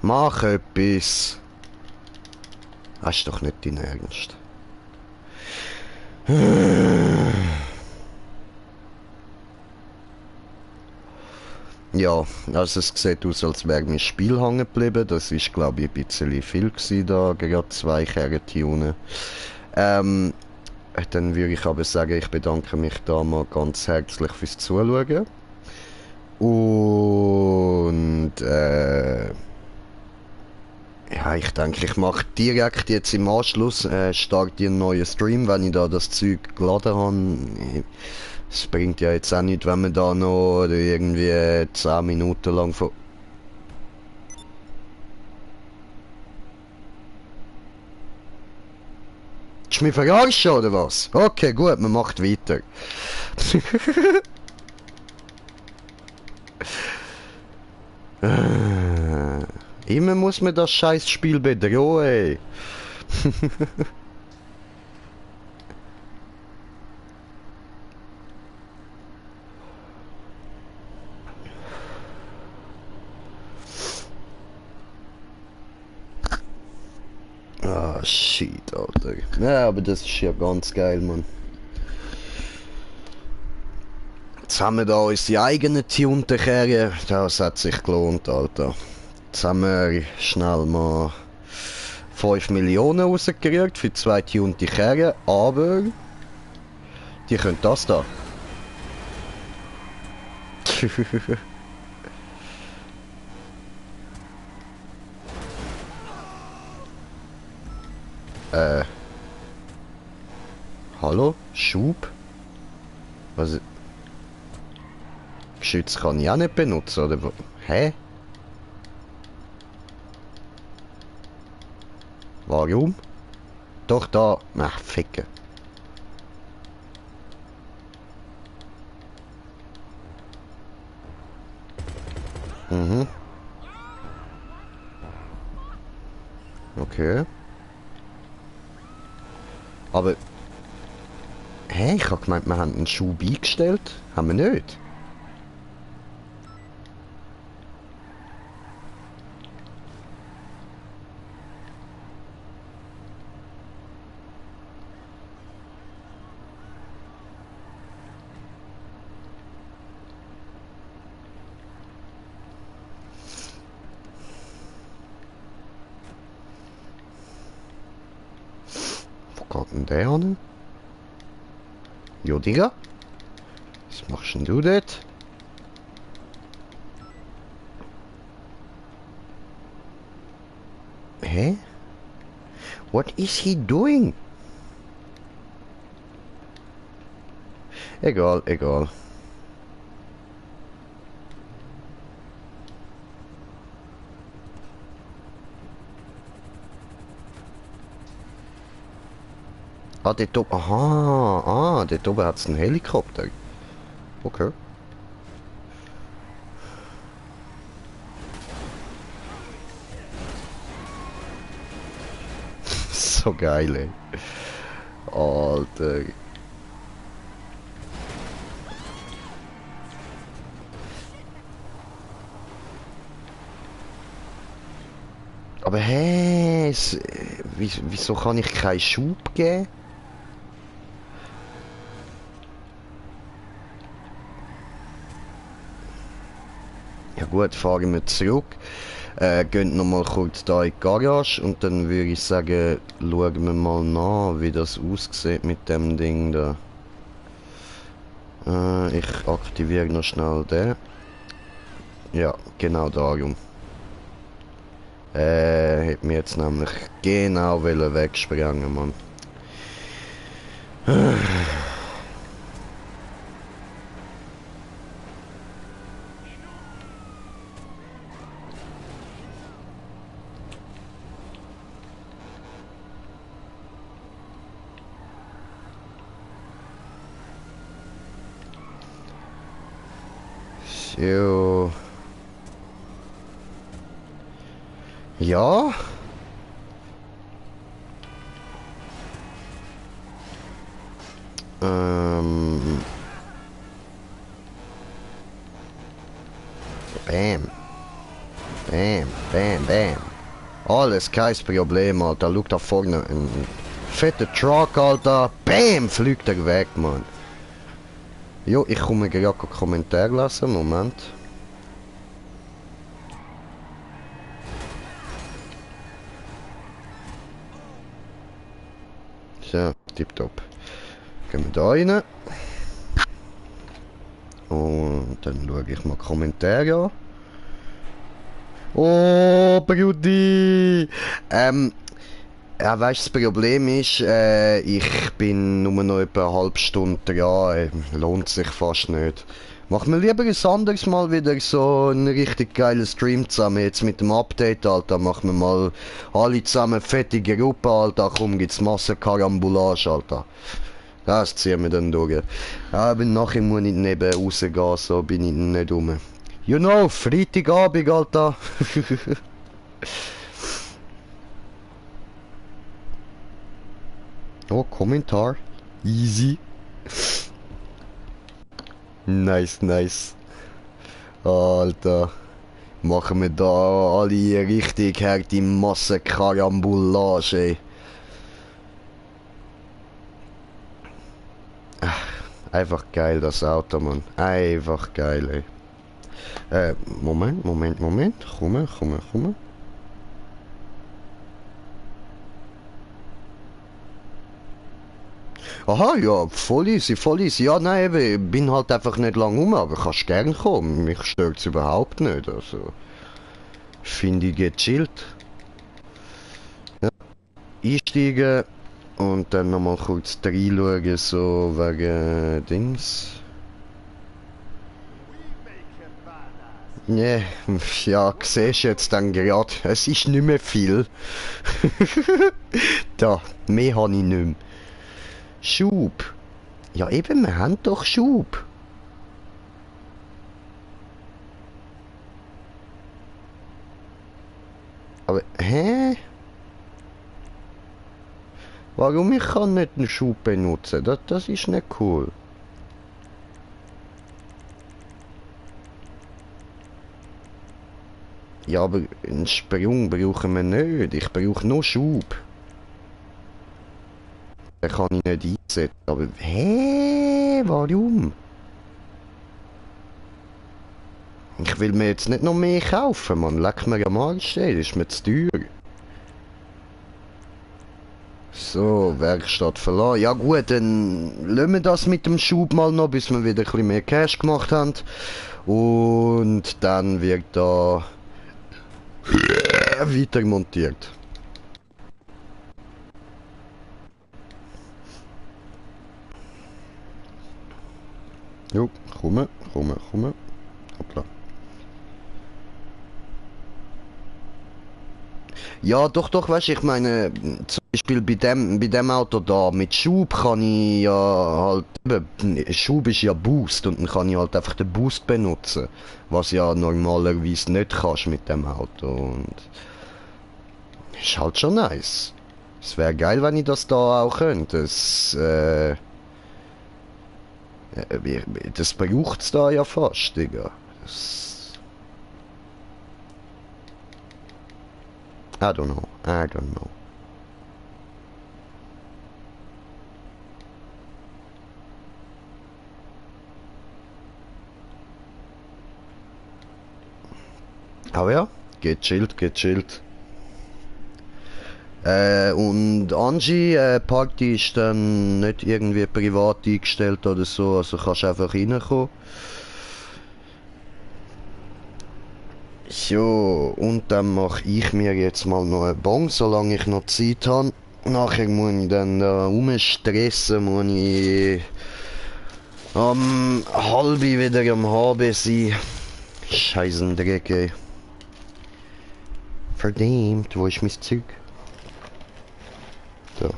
Mach etwas. Das ist doch nicht dein Ernst. Ja, also es sieht aus, als wäre mein Spiel hängen geblieben. Das ist, glaube ich, ein bisschen viel gewesen, da gerade 2 Kerne tunen. Ähm, Dann würde ich aber sagen, ich bedanke mich da mal ganz herzlich fürs Zuschauen. Und ja, ich denke, ich mache direkt jetzt im Anschluss starte einen neuen Stream, wenn ich da das Zeug geladen habe. Es bringt ja jetzt auch nicht, wenn man da noch irgendwie 10 Minuten lang von... Willst du mich verarschen oder was? Okay, gut, man macht weiter. Immer muss man das scheiß Spiel bedrohen, ey. Ah, shit, Alter. Ja, aber das ist ja ganz geil, Mann. Jetzt haben wir da unsere eigenen tunten Kerren. Das hat sich gelohnt, Alter. Jetzt haben wir schnell mal 5 Millionen rausgekriegt für 2 tunte Kerren, aber die können das da. Hallo? Schub? Was? Geschütz kann ich auch nicht benutzen, oder? Hä? Warum? Doch da. Ach, ficken. Mhm. Okay. Aber... Hä? Ich hab gemeint, wir haben einen Schub eingestellt. Haben wir nicht? Wo geht denn der hin? Jo, Digga? Was machst denn du dort? Hä? What is he doing? Egal, egal. Ah, dort oben. Aha, dort oben hat es einen Helikopter. Okay. So geil, ey. Alter. Aber hä? Wieso kann ich keinen Schub geben? Ja gut, fahren wir zurück. Gehen noch mal kurz da in die Garage und dann würde ich sagen, schauen wir mal nach, wie das aussieht mit dem Ding da. Ich aktiviere noch schnell den. Ja, genau darum. Hätte mir jetzt nämlich genau wegsprengen, Mann. So. Ja. Bam. Bam, bam, bam. Alles kein Problem, Alter. Schau da vorne. Ein fetter Truck, Alter. Bam, fliegt er weg, Mann. Jo, ich komme gerade Kommentar lassen. Moment. So, tipptopp. Gehen wir da rein. Und dann schaue ich mal Kommentare an. Oh, Brudi! Ja, weißt du, das Problem ist, ich bin nur noch etwa eine halbe Stunde dran. Lohnt sich fast nicht. Machen wir lieber ein anderes Mal wieder so einen richtig geilen Stream zusammen. Jetzt mit dem Update, Alter. Machen wir mal alle zusammen eine fette Gruppe, Alter. Komm, gibt's Massenkarambolage, Alter. Das ziehen wir dann durch. Ja, aber nachher muss ich neben rausgehen, so bin ich nicht rum. You know, Freitagabend, Alter. Oh, Kommentar. Easy. Nice, nice. Alter. Machen wir da alle richtig harte Massenkarambolage, ey. Einfach geil, das Auto, Mann. Einfach geil, ey. Moment. Komm. Aha, ja, voll easy. Ja, nein, eben, ich bin halt einfach nicht lang rum, aber kannst gern kommen. Mich stört's überhaupt nicht, also. Finde ich gechillt. Ja. Einsteigen und dann nochmal kurz reinschauen, so wegen Dings. Nee, ja, siehst jetzt dann gerade, es ist nicht mehr viel. Da, mehr habe ich nicht mehr. Schub. Ja eben, wir haben doch Schub. Aber, hä? Warum ich kann nicht einen Schub benutzen? Das ist nicht cool. Ja, aber einen Sprung brauchen wir nicht. Ich brauche nur Schub. Den kann ich nicht einsetzen. Aber, hä? Warum? Ich will mir jetzt nicht noch mehr kaufen, Mann. Leck mir am Arsch, ey. Das ist mir zu teuer. So, Werkstatt verlassen. Ja gut, dann lassen wir das mit dem Schub mal noch, bis wir wieder ein bisschen mehr Cash gemacht haben. Und dann wird da weiter montiert. Jo, komm. Hoppla. Ja, doch, weißt du, ich meine, zum Beispiel bei dem Auto da, mit Schub kann ich ja halt, eben, Schub ist ja Boost und dann kann ich halt einfach den Boost benutzen, was ja normalerweise nicht kannst mit dem Auto und ist halt schon nice. Es wäre geil, wenn ich das da auch könnte. Das braucht's da ja fast, Digga. I don't know. Aber ja, gechillt. Und Angie, Party ist dann nicht irgendwie privat eingestellt oder so, also kannst einfach reinkommen. So, und dann mache ich mir jetzt mal noch einen Bon, solange ich noch Zeit habe. Nachher muss ich dann da rumstressen, muss ich am halbi wieder am HB sein. Scheissendreck, ey. Verdammt, wo ist mein Zeug? So.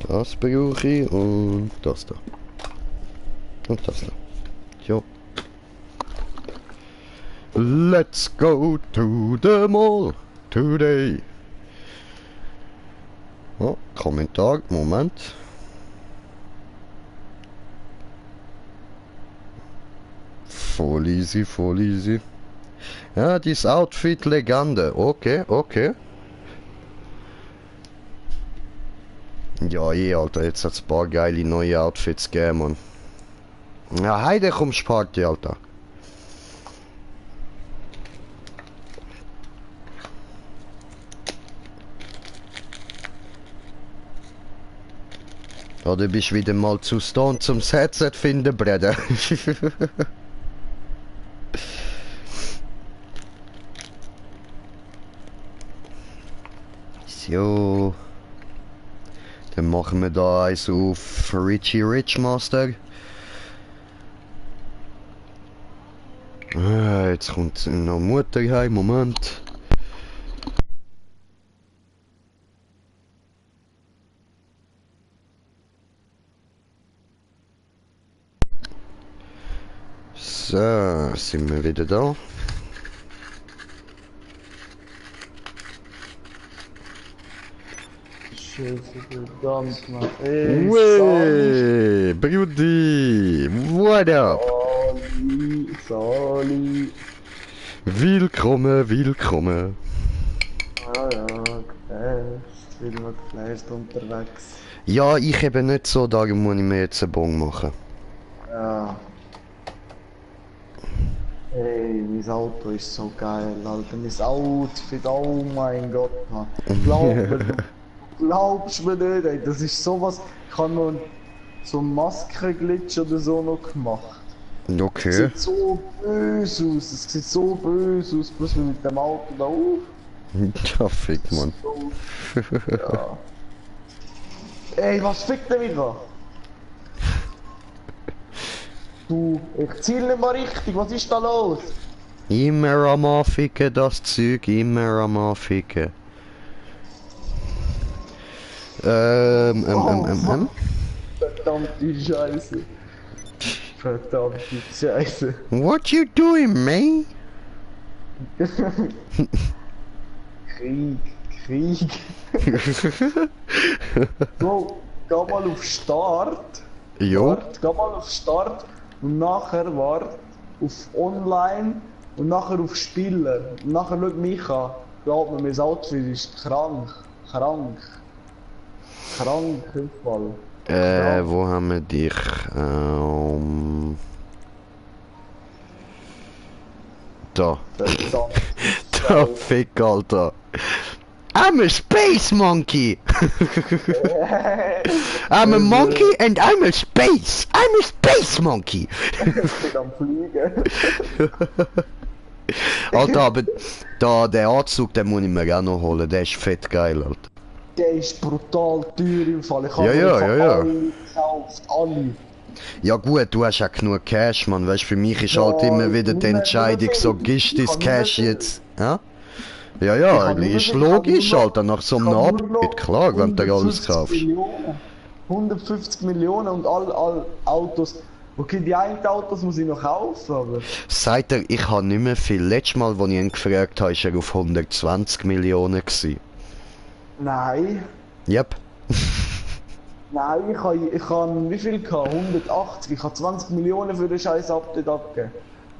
Das brauche ich und das da. Und das da. Jo. Let's go to the mall today. Oh, Kommentar, Moment. Voll easy. Ja, dieses Outfit Legende. Okay. Ja, Alter, jetzt hat's ein paar geile neue Outfits gegeben, Mann. Ja, heide kommst Party, Alter. Ja, du bist wieder mal zu Stone zum Headset finden, Bruder. So. Dann machen wir da eins auf Richie Richmaster. Jetzt kommt noch Mutter heim, Moment. So, sind wir wieder da. Scheiße, verdammt, Mann. Ey, Wey, Brudi, what up? Sali. Willkommen, willkommen. Ah ja, geflasht. Wieder mal geflasht unterwegs. Ja, ich eben nicht so, darum muss ich mir jetzt einen Bon machen. Ja. Ey, mein Auto ist so geil, Alter. Mein Outfit, oh mein Gott, Mann. Glaubst du mir nicht, ey. Das ist sowas. Ich habe noch so einen Maskenglitch oder so noch gemacht. Es Okay. sieht so böse aus, es sieht so böse aus, bloß mit dem Auto da auf. Ja, fick, Mann. So, ja. Ey, was fickt der mich an? Du, ich ziel nicht mal richtig, was ist da los? Immer am Anficken, das Zeug, immer am Anficken. Verdammte Scheiße. Verdammte Scheiße. What you doing, man? Krieg. So, geh mal auf Start. Jo. Geh mal auf Start und nachher wart auf Online und nachher auf Spieler. Und nachher schau mich an. Glaub mir, mein Outfit ist krank. Krank im Fall. Wo haben wir dich? Da. Verdammt. Da, fick, Alter. I'm a space monkey! I'm a monkey and I'm a space! I'm a space monkey! Ich bin am Fliegen. Alter, aber da, der Anzug, den muss ich mir auch noch holen, der ist fett geil, Alter. Der ist brutal teuer im Fall. Ich habe Ja, ja, ja, ja. alle gekauft. Alle. Ja gut, du hast ja genug Cash, man, weißt, für mich ist Ja, halt immer wieder die nur Entscheidung, so viel. gibst du Ich das kann nur Cash viel. jetzt, ja? Ja, ja, habe nur ist noch- logisch, ich habe nur Alter, nach so einem Ich habe nur Upgrade, noch klar, wenn du alles 150 kaufst. Millionen. 150 Millionen und all Autos. Okay, die einen Autos muss ich noch kaufen, aber... Sagt er, ich habe nicht mehr viel. Letztes Mal, als ich ihn gefragt habe, war er auf 120 Millionen gewesen. Nein. Yep. Nein, ich habe wie viel gehabt? 180. Ich habe 20 Millionen für den scheiß Update abgegeben.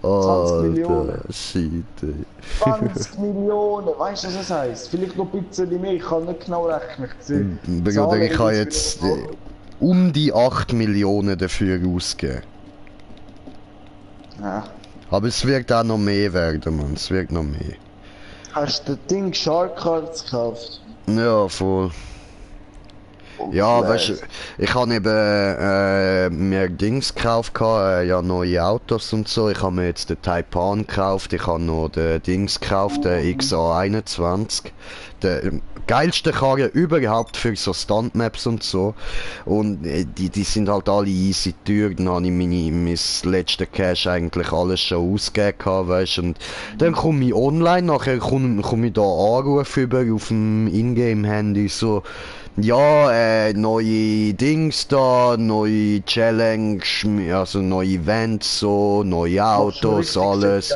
20 Millionen. Alter, shit, ey. 20 Millionen, weißt du, was das heisst? Vielleicht noch ein bisschen mehr, ich kann nicht genau rechnen. Bruder, ich habe jetzt um die 8 Millionen dafür ausgegeben. Ja. Aber es wird auch noch mehr werden, man. Es wird noch mehr. Hast du das Ding Shark Cards gekauft? Ja, voll. Ja, weißt du, ich habe eben mir Dings gekauft, ja, neue Autos und so. Ich habe mir jetzt den Taipan gekauft, ich habe noch den Dings gekauft, den XA21. Der geilste Karre überhaupt für so Stuntmaps und so. Und die sind halt alle easy teuer. Dann habe ich mein letzte Cash eigentlich alles schon ausgegeben, weißt du. Und dann komme ich online, nachher komm ich da Anruf über auf dem Ingame-Handy so. Ja, neue Dings da, neue Challenge, also neue Events, so, neue Autos, alles.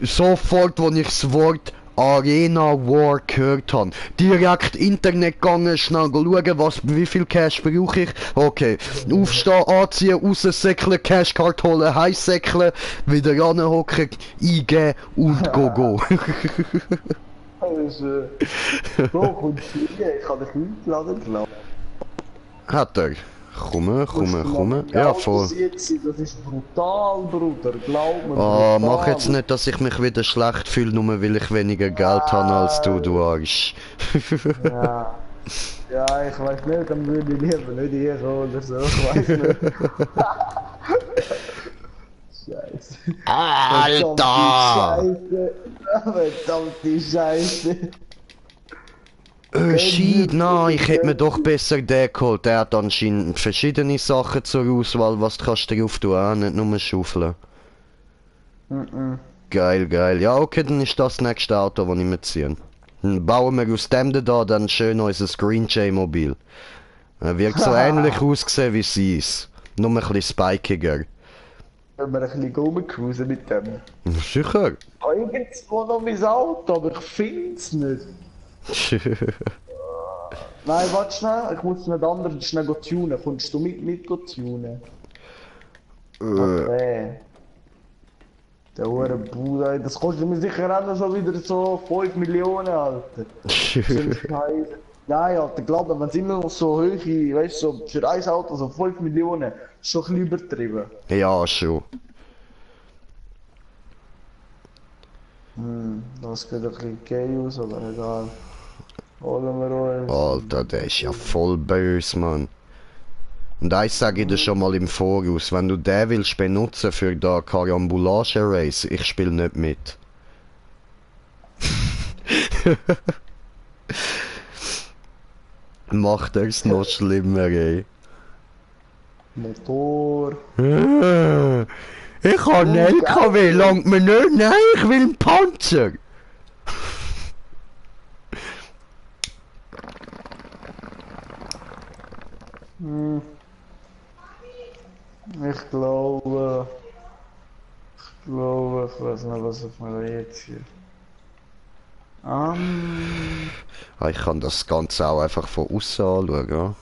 Sofort, als ich das Wort Arena War gehört habe, direkt Internet gegangen, schnell schauen, wie viel Cash brauche ich. Okay, aufstehen, anziehen, raussäckeln, Cashcard holen, heimsäckeln, wieder ranhocken, eingeben und go. So, kommst du hier? Ich habe dich eingeladen, glaube Hat er? Komme. Ja, voll. Das ist brutal, Bruder. Glaub mir. Oh, brutal. mach jetzt nicht, dass ich mich wieder schlecht fühle, nur weil ich weniger Geld habe als du Arsch. Ja. Ja, ich weiß nicht, dann würde ich lieber nicht hier kommen oder so. Ich weiß nicht. Scheiße. Alter! Verdammte Scheiße. Shit, nein, ich hätte mir doch besser den geholt. Der hat anscheinend verschiedene Sachen zur Auswahl, was du kannst drauf tun, auch nicht nur schaufeln. Geil, geil. Ja, okay, dann ist das nächste Auto, das ich mitziehe. Dann bauen wir aus dem da dann schön unser Green J-Mobil. Er wird so ähnlich aussehen wie seins. Nur ein bisschen spikiger. Wenn wir ein bisschen rumcruisen mit dem. Sicher. Irgendwo noch mein Auto, aber ich finde es nicht. Nein, warte schnell, ich muss mit anderen schnell tunen. Kommst du mit tunen? Okay. Der hure Bruder, das kostet mir sicher auch noch so wieder so 5 Millionen, Alter. Nein, Alter, glaub mir, wenn es immer noch so hohe, weißt du, so für ein Auto so 5 Millionen, ist schon ein bisschen übertrieben. Ja, schon. Das geht ein bisschen gay aus, aber egal. Holen wir uns. Alter, der ist ja voll böse, Mann. Und eins sage ich dir schon mal im Voraus, wenn du den willst benutzen für da Karambolage-Race, ich spiele nicht mit. Macht er's noch schlimmer, ey. Motor. Ich habe einen LKW, langt mir nicht, nein, ich will einen Panzer. Ich glaube, ich weiß nicht, was auf mir jetzt hier. Ah, ich kann das Ganze auch einfach von außen anschauen, ja.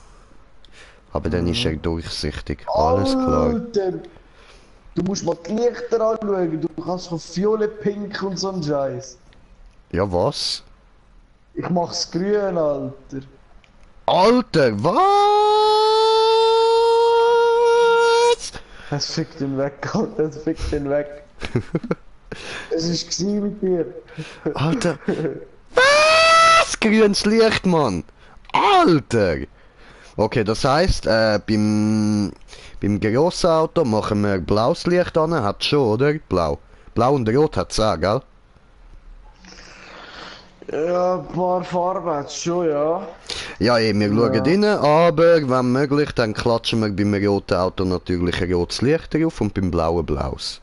Aber dann ist er durchsichtig, alles klar. Alter, du musst mal die Lichter anschauen, du kannst von Violett, Pink und so ein Scheiß. Ja, was? Ich mach's grün, Alter. Alter, was? Es fickt ihn weg, Alter, es fickt ihn weg. Es ist gewesen mit dir. Alter. Was? Grünes Licht, Mann. Alter. Okay, das heisst, beim grossen Auto machen wir blaues Licht an, hat schon, oder? Blau. Blau und Rot hat's auch, gell? Ja, ein paar Farben hat's schon, ja. Ja, wir schauen rein, aber wenn möglich, dann klatschen wir beim roten Auto natürlich ein rotes Licht drauf und beim blauen blaues.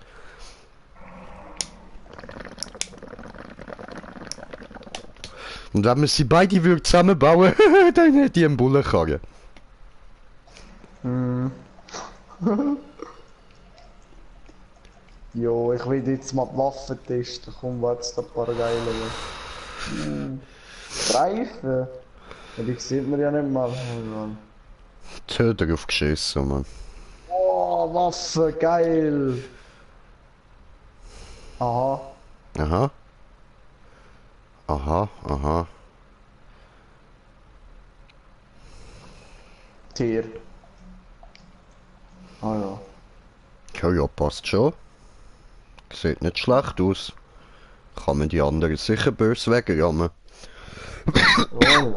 Und wenn wir sie beide zusammenbauen, dann hätte ich einen Bullenkarren. Jo, ich will jetzt mal die Waffen testen. Komm, warte, ein paar geile. Reifen? Ja, die sieht man ja nicht mal. Tö drauf geschissen, Mann. Oh, Waffe, geil! Aha. Aha. Aha, aha. Tier. Ah ja. Ja, ja, passt schon. Sieht nicht schlecht aus. Kann man die anderen sicher böse wegrammen. Oh.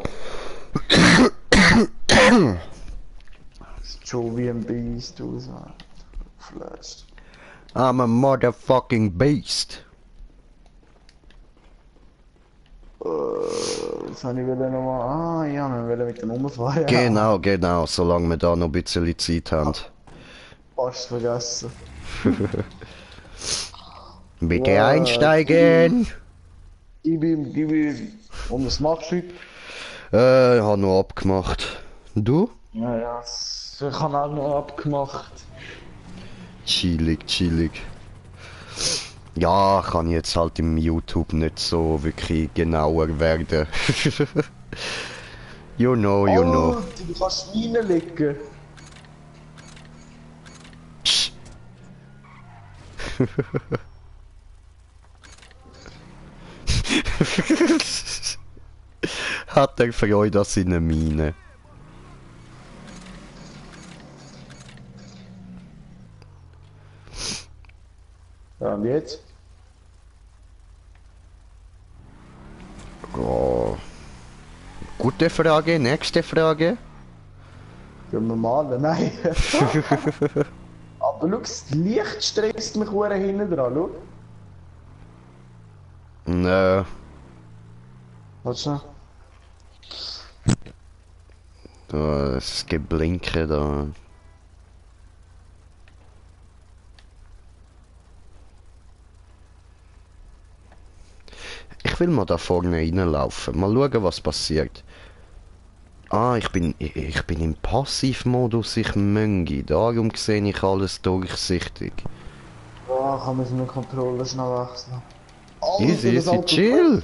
Sieht schon wie ein Beast aus, Mann. Flash. I'm a motherfucking beast. Das habe ich nochmal. Ah ja, wir wollen mit dem umfahren. Genau, genau, solange wir da noch ein bisschen Zeit haben. Fast vergessen. Bitte einsteigen! Gib ihm. Und was machst du heute? Ich habe noch abgemacht. Du? Naja, ich habe auch noch abgemacht. Chillig, chillig. Ja, kann ich jetzt halt im YouTube nicht so wirklich genauer werden. You know, you know. Alter, du kannst reinlegen. Psst. Hat er Freude an seinen Minen? und jetzt? Oh. Gute Frage, nächste Frage. Gehen wir malen? Nein. Aber schau, das Licht stresst mich hure hinten dran, schau. Nö. Warte schnell. Das Geblinke da. Ich will mal da vorne reinlaufen. Mal schauen, was passiert. Ah, ich bin im Passivmodus, ich Möngi. Darum sehe ich alles durchsichtig. Oh, kann man seine Kontrolle schnell wechseln. Easy, das easy, Auto- chill!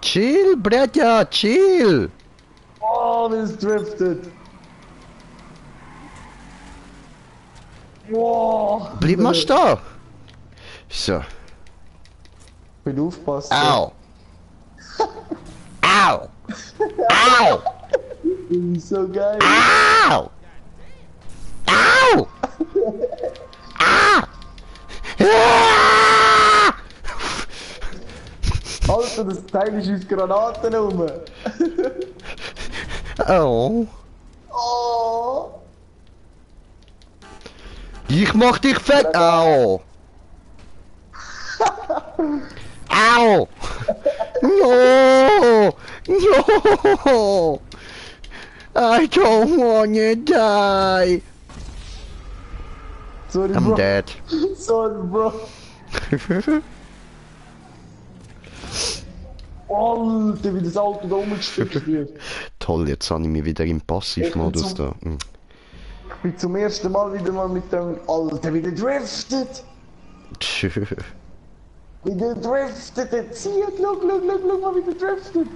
Chill, Bretja, chill! Oh, wie es driftet. Wow. Bleib mal stehen! So. Bin aufpassen. Au! Au! Au! So geil. Au! Au! Ah! Ah! Alter, das Teil ist aus Granaten rum. Oh. Oh. Ich mach dich fett! Au! Au! No! No! I don't wanna die! Sorry, I'm Bro. dead. Sorry, Bro. Alter, wie das Auto da rumgestückt wird. Toll, jetzt habe ich mich wieder im Passivmodus da. Hm. Ich bin zum ersten Mal wieder mal mit dem Alter wieder driftet. Wieder driftet, er zieht, look mal wieder driftet.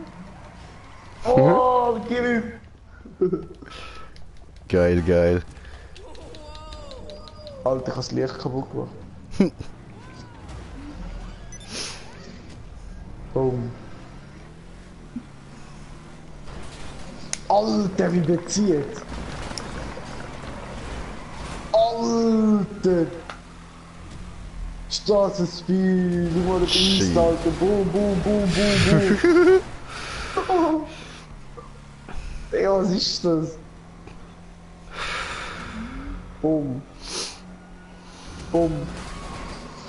Oh, gib ihm. Geil, geil. Alter, ich hab das Licht kaputt gemacht. Boom. Alter, wie der zieht. Alter. Straßenspeed, du mal den Beast, Alter. Boom, boom, boom, boom, boom. Digga, was ist das? Boom. Boom.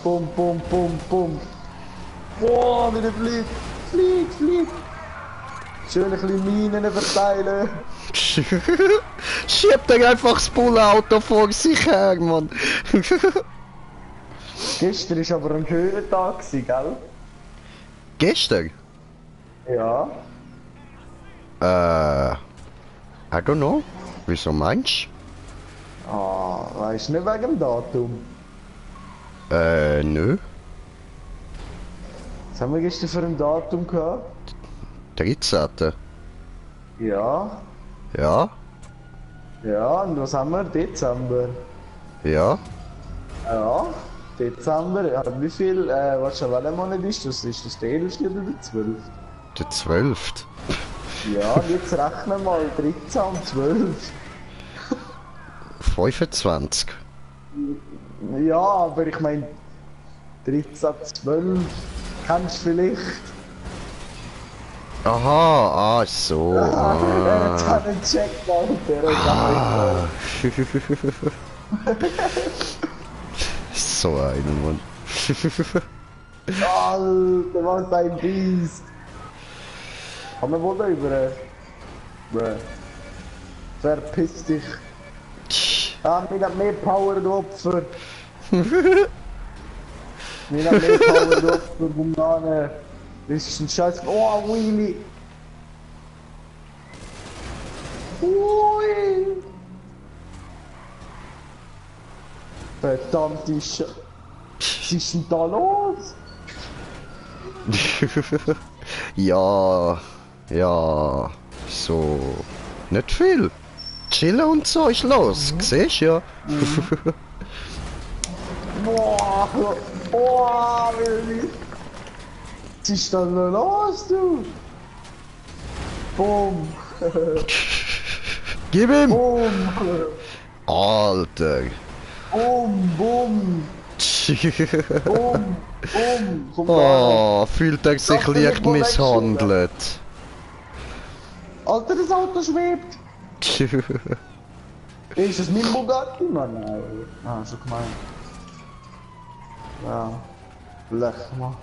Boom, boom, boom, boom. Boah, wie der fliegt. Fliegt. Schön ein bisschen Minen verteilen. Schiebt er einfach das Bullauto vor sich her, Mann. Gestern war aber ein Höhentag, gell? Gestern? Ja. I don't know. Wieso meinst Ah, weißt du nicht wegen dem Datum? du? Nö. Was haben wir gestern für ein Datum gehabt? 13. Ja. Ja? Ja, und was haben wir? Dezember. Ja? Ja, Dezember. Ja, wie viel, was schon, welcher Monat ist das? Ist das der 11. oder der 12.? Der 12. Ja, und jetzt rechnen mal 13 und 12. 25. Ja, aber ich meine 13, 12. Kennst du vielleicht? Aha, so. Er Ah. hat einen Check, Alter. Ah. So ein Mann. Alter, was ein Biest. Haben wir wohl da über? Bruh. Verpiss dich. Ah, wir haben mehr Power, du Opfer. Wir haben mehr Power, du Opfer, Bumane. Das ist ein Scheiß. Oh, Wheelie. Ui. Verdammte Scheiße. Was ist denn da los? Ja, ja, so. Nicht viel. Chillen und so ist los, siehst ja. Boah, boah, wie... Was ist da noch los, du? Boom, Gib ihm! boom, Alter. boom, boom. Komm Oh, fühlt er sich Lass mich leicht mal misshandelt. Alter, das Auto schwebt! Ist das mein Bugatti, Mann? Nein. Ah, so gemein. Ja. Blech, Mann.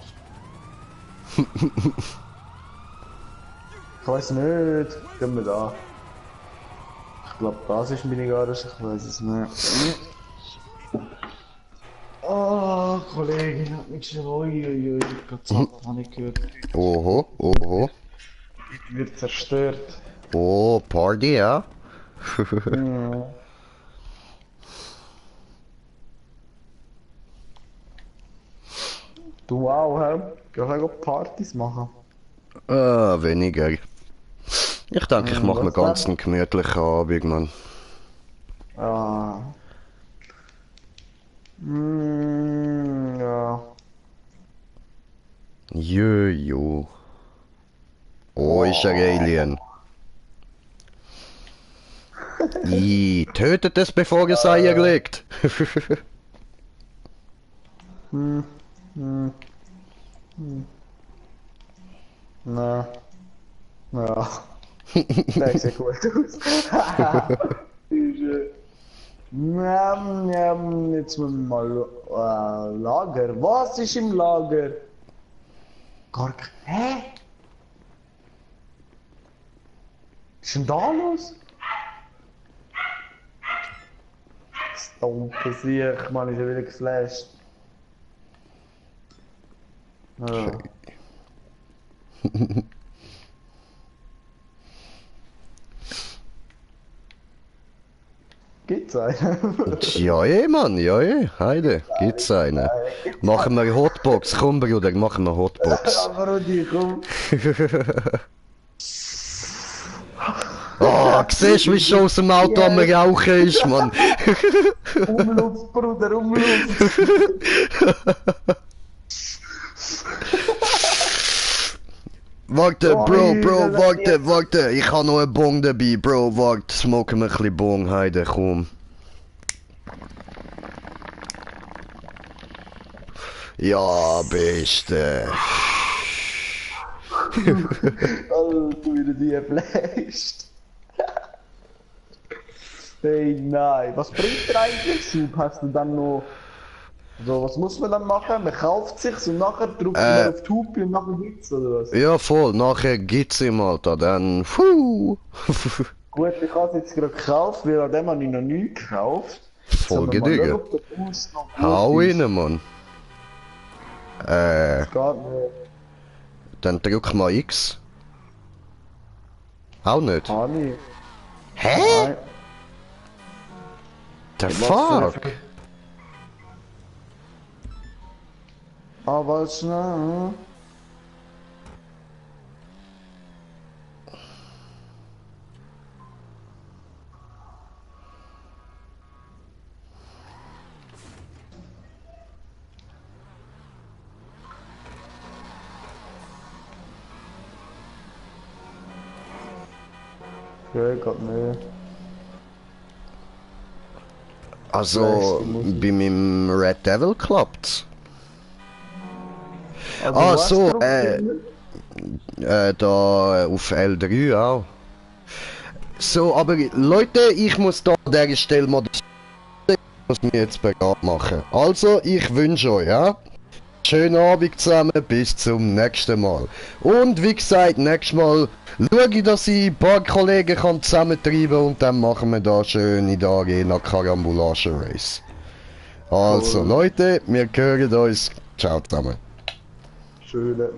Ich weiß nicht. Gehen wir da. Ich glaube, das ist meine Garage, ich weiß es nicht. Oh, Kollegin hat mich schon. Uiuiui, Gott sei Dank habe ich gehört. Oho, oho. Wird zerstört. Oh, Party, ja? Ja. Du auch, hä? Gehst du auch Partys machen? Weniger. Ich denke, ich mache mir was ganz dann? einen gemütlichen Abend, Mann. Ja. Ja. Jojo. Oh, ist ein Alien. Tötet es, bevor es Eier legt. Na. Ja. Das sieht gut aus. Jetzt müssen wir mal Lager. Was ist im Lager? Gar kein. Hä? Was ist denn da los? Das dumme Sieg, Mann, ist ja wieder geflasht. Ja. Gibt's einen? Ja, Mann, ja, Heide, gibt's einen. Machen wir Hotbox, komm Bruder, machen wir Hotbox. Aber Rudi, komm. Oh, siehst du, wie schon aus dem Auto am Rauchen ist, Mann. Umluft, Bruder, Umluft. Warte, Bro, das ist warte, ich habe noch einen Bon dabei, Bro, warte, smoken wir ein bisschen Bon, Heide, komm. Ja, Beste. Alter, wieder die geflasht. Hey, nein. Was bringt dir eigentlich Soup? Hast du dann noch... So, was muss man dann machen? Man kauft sich's und nachher drückt man auf die Hupe und nachher gibt's, oder was? Ja, voll, nachher gibt's ihm, Alter, dann, Gut, ich habe es jetzt gerade gekauft, weil an dem habe ich noch nie gekauft. Voll Sollen wir mal gedüge. schauen, ob der Boost noch gut Hau ist? rein, Mann. Das geht nicht. Dann drück mal X. Auch nicht. Habe ich. Hä? Nein. The Was fuck? für- Aber schnell. Ja, geht nicht. Also, bei meinem Red Devil klappt's. Also, Ah, wo hast so, du drauf gedrückt? Da auf L3 auch. So, aber Leute, ich muss da an dieser Stelle mal muss mir jetzt bereit machen. Also, ich wünsche euch, ja, schönen Abend zusammen, bis zum nächsten Mal. Und wie gesagt, nächstes Mal schaue ich, dass ich ein paar Kollegen kann zusammentreiben und dann machen wir da schön in der Arena Karambolage Race. Also, Leute, wir hören uns. Ciao zusammen. Schöne.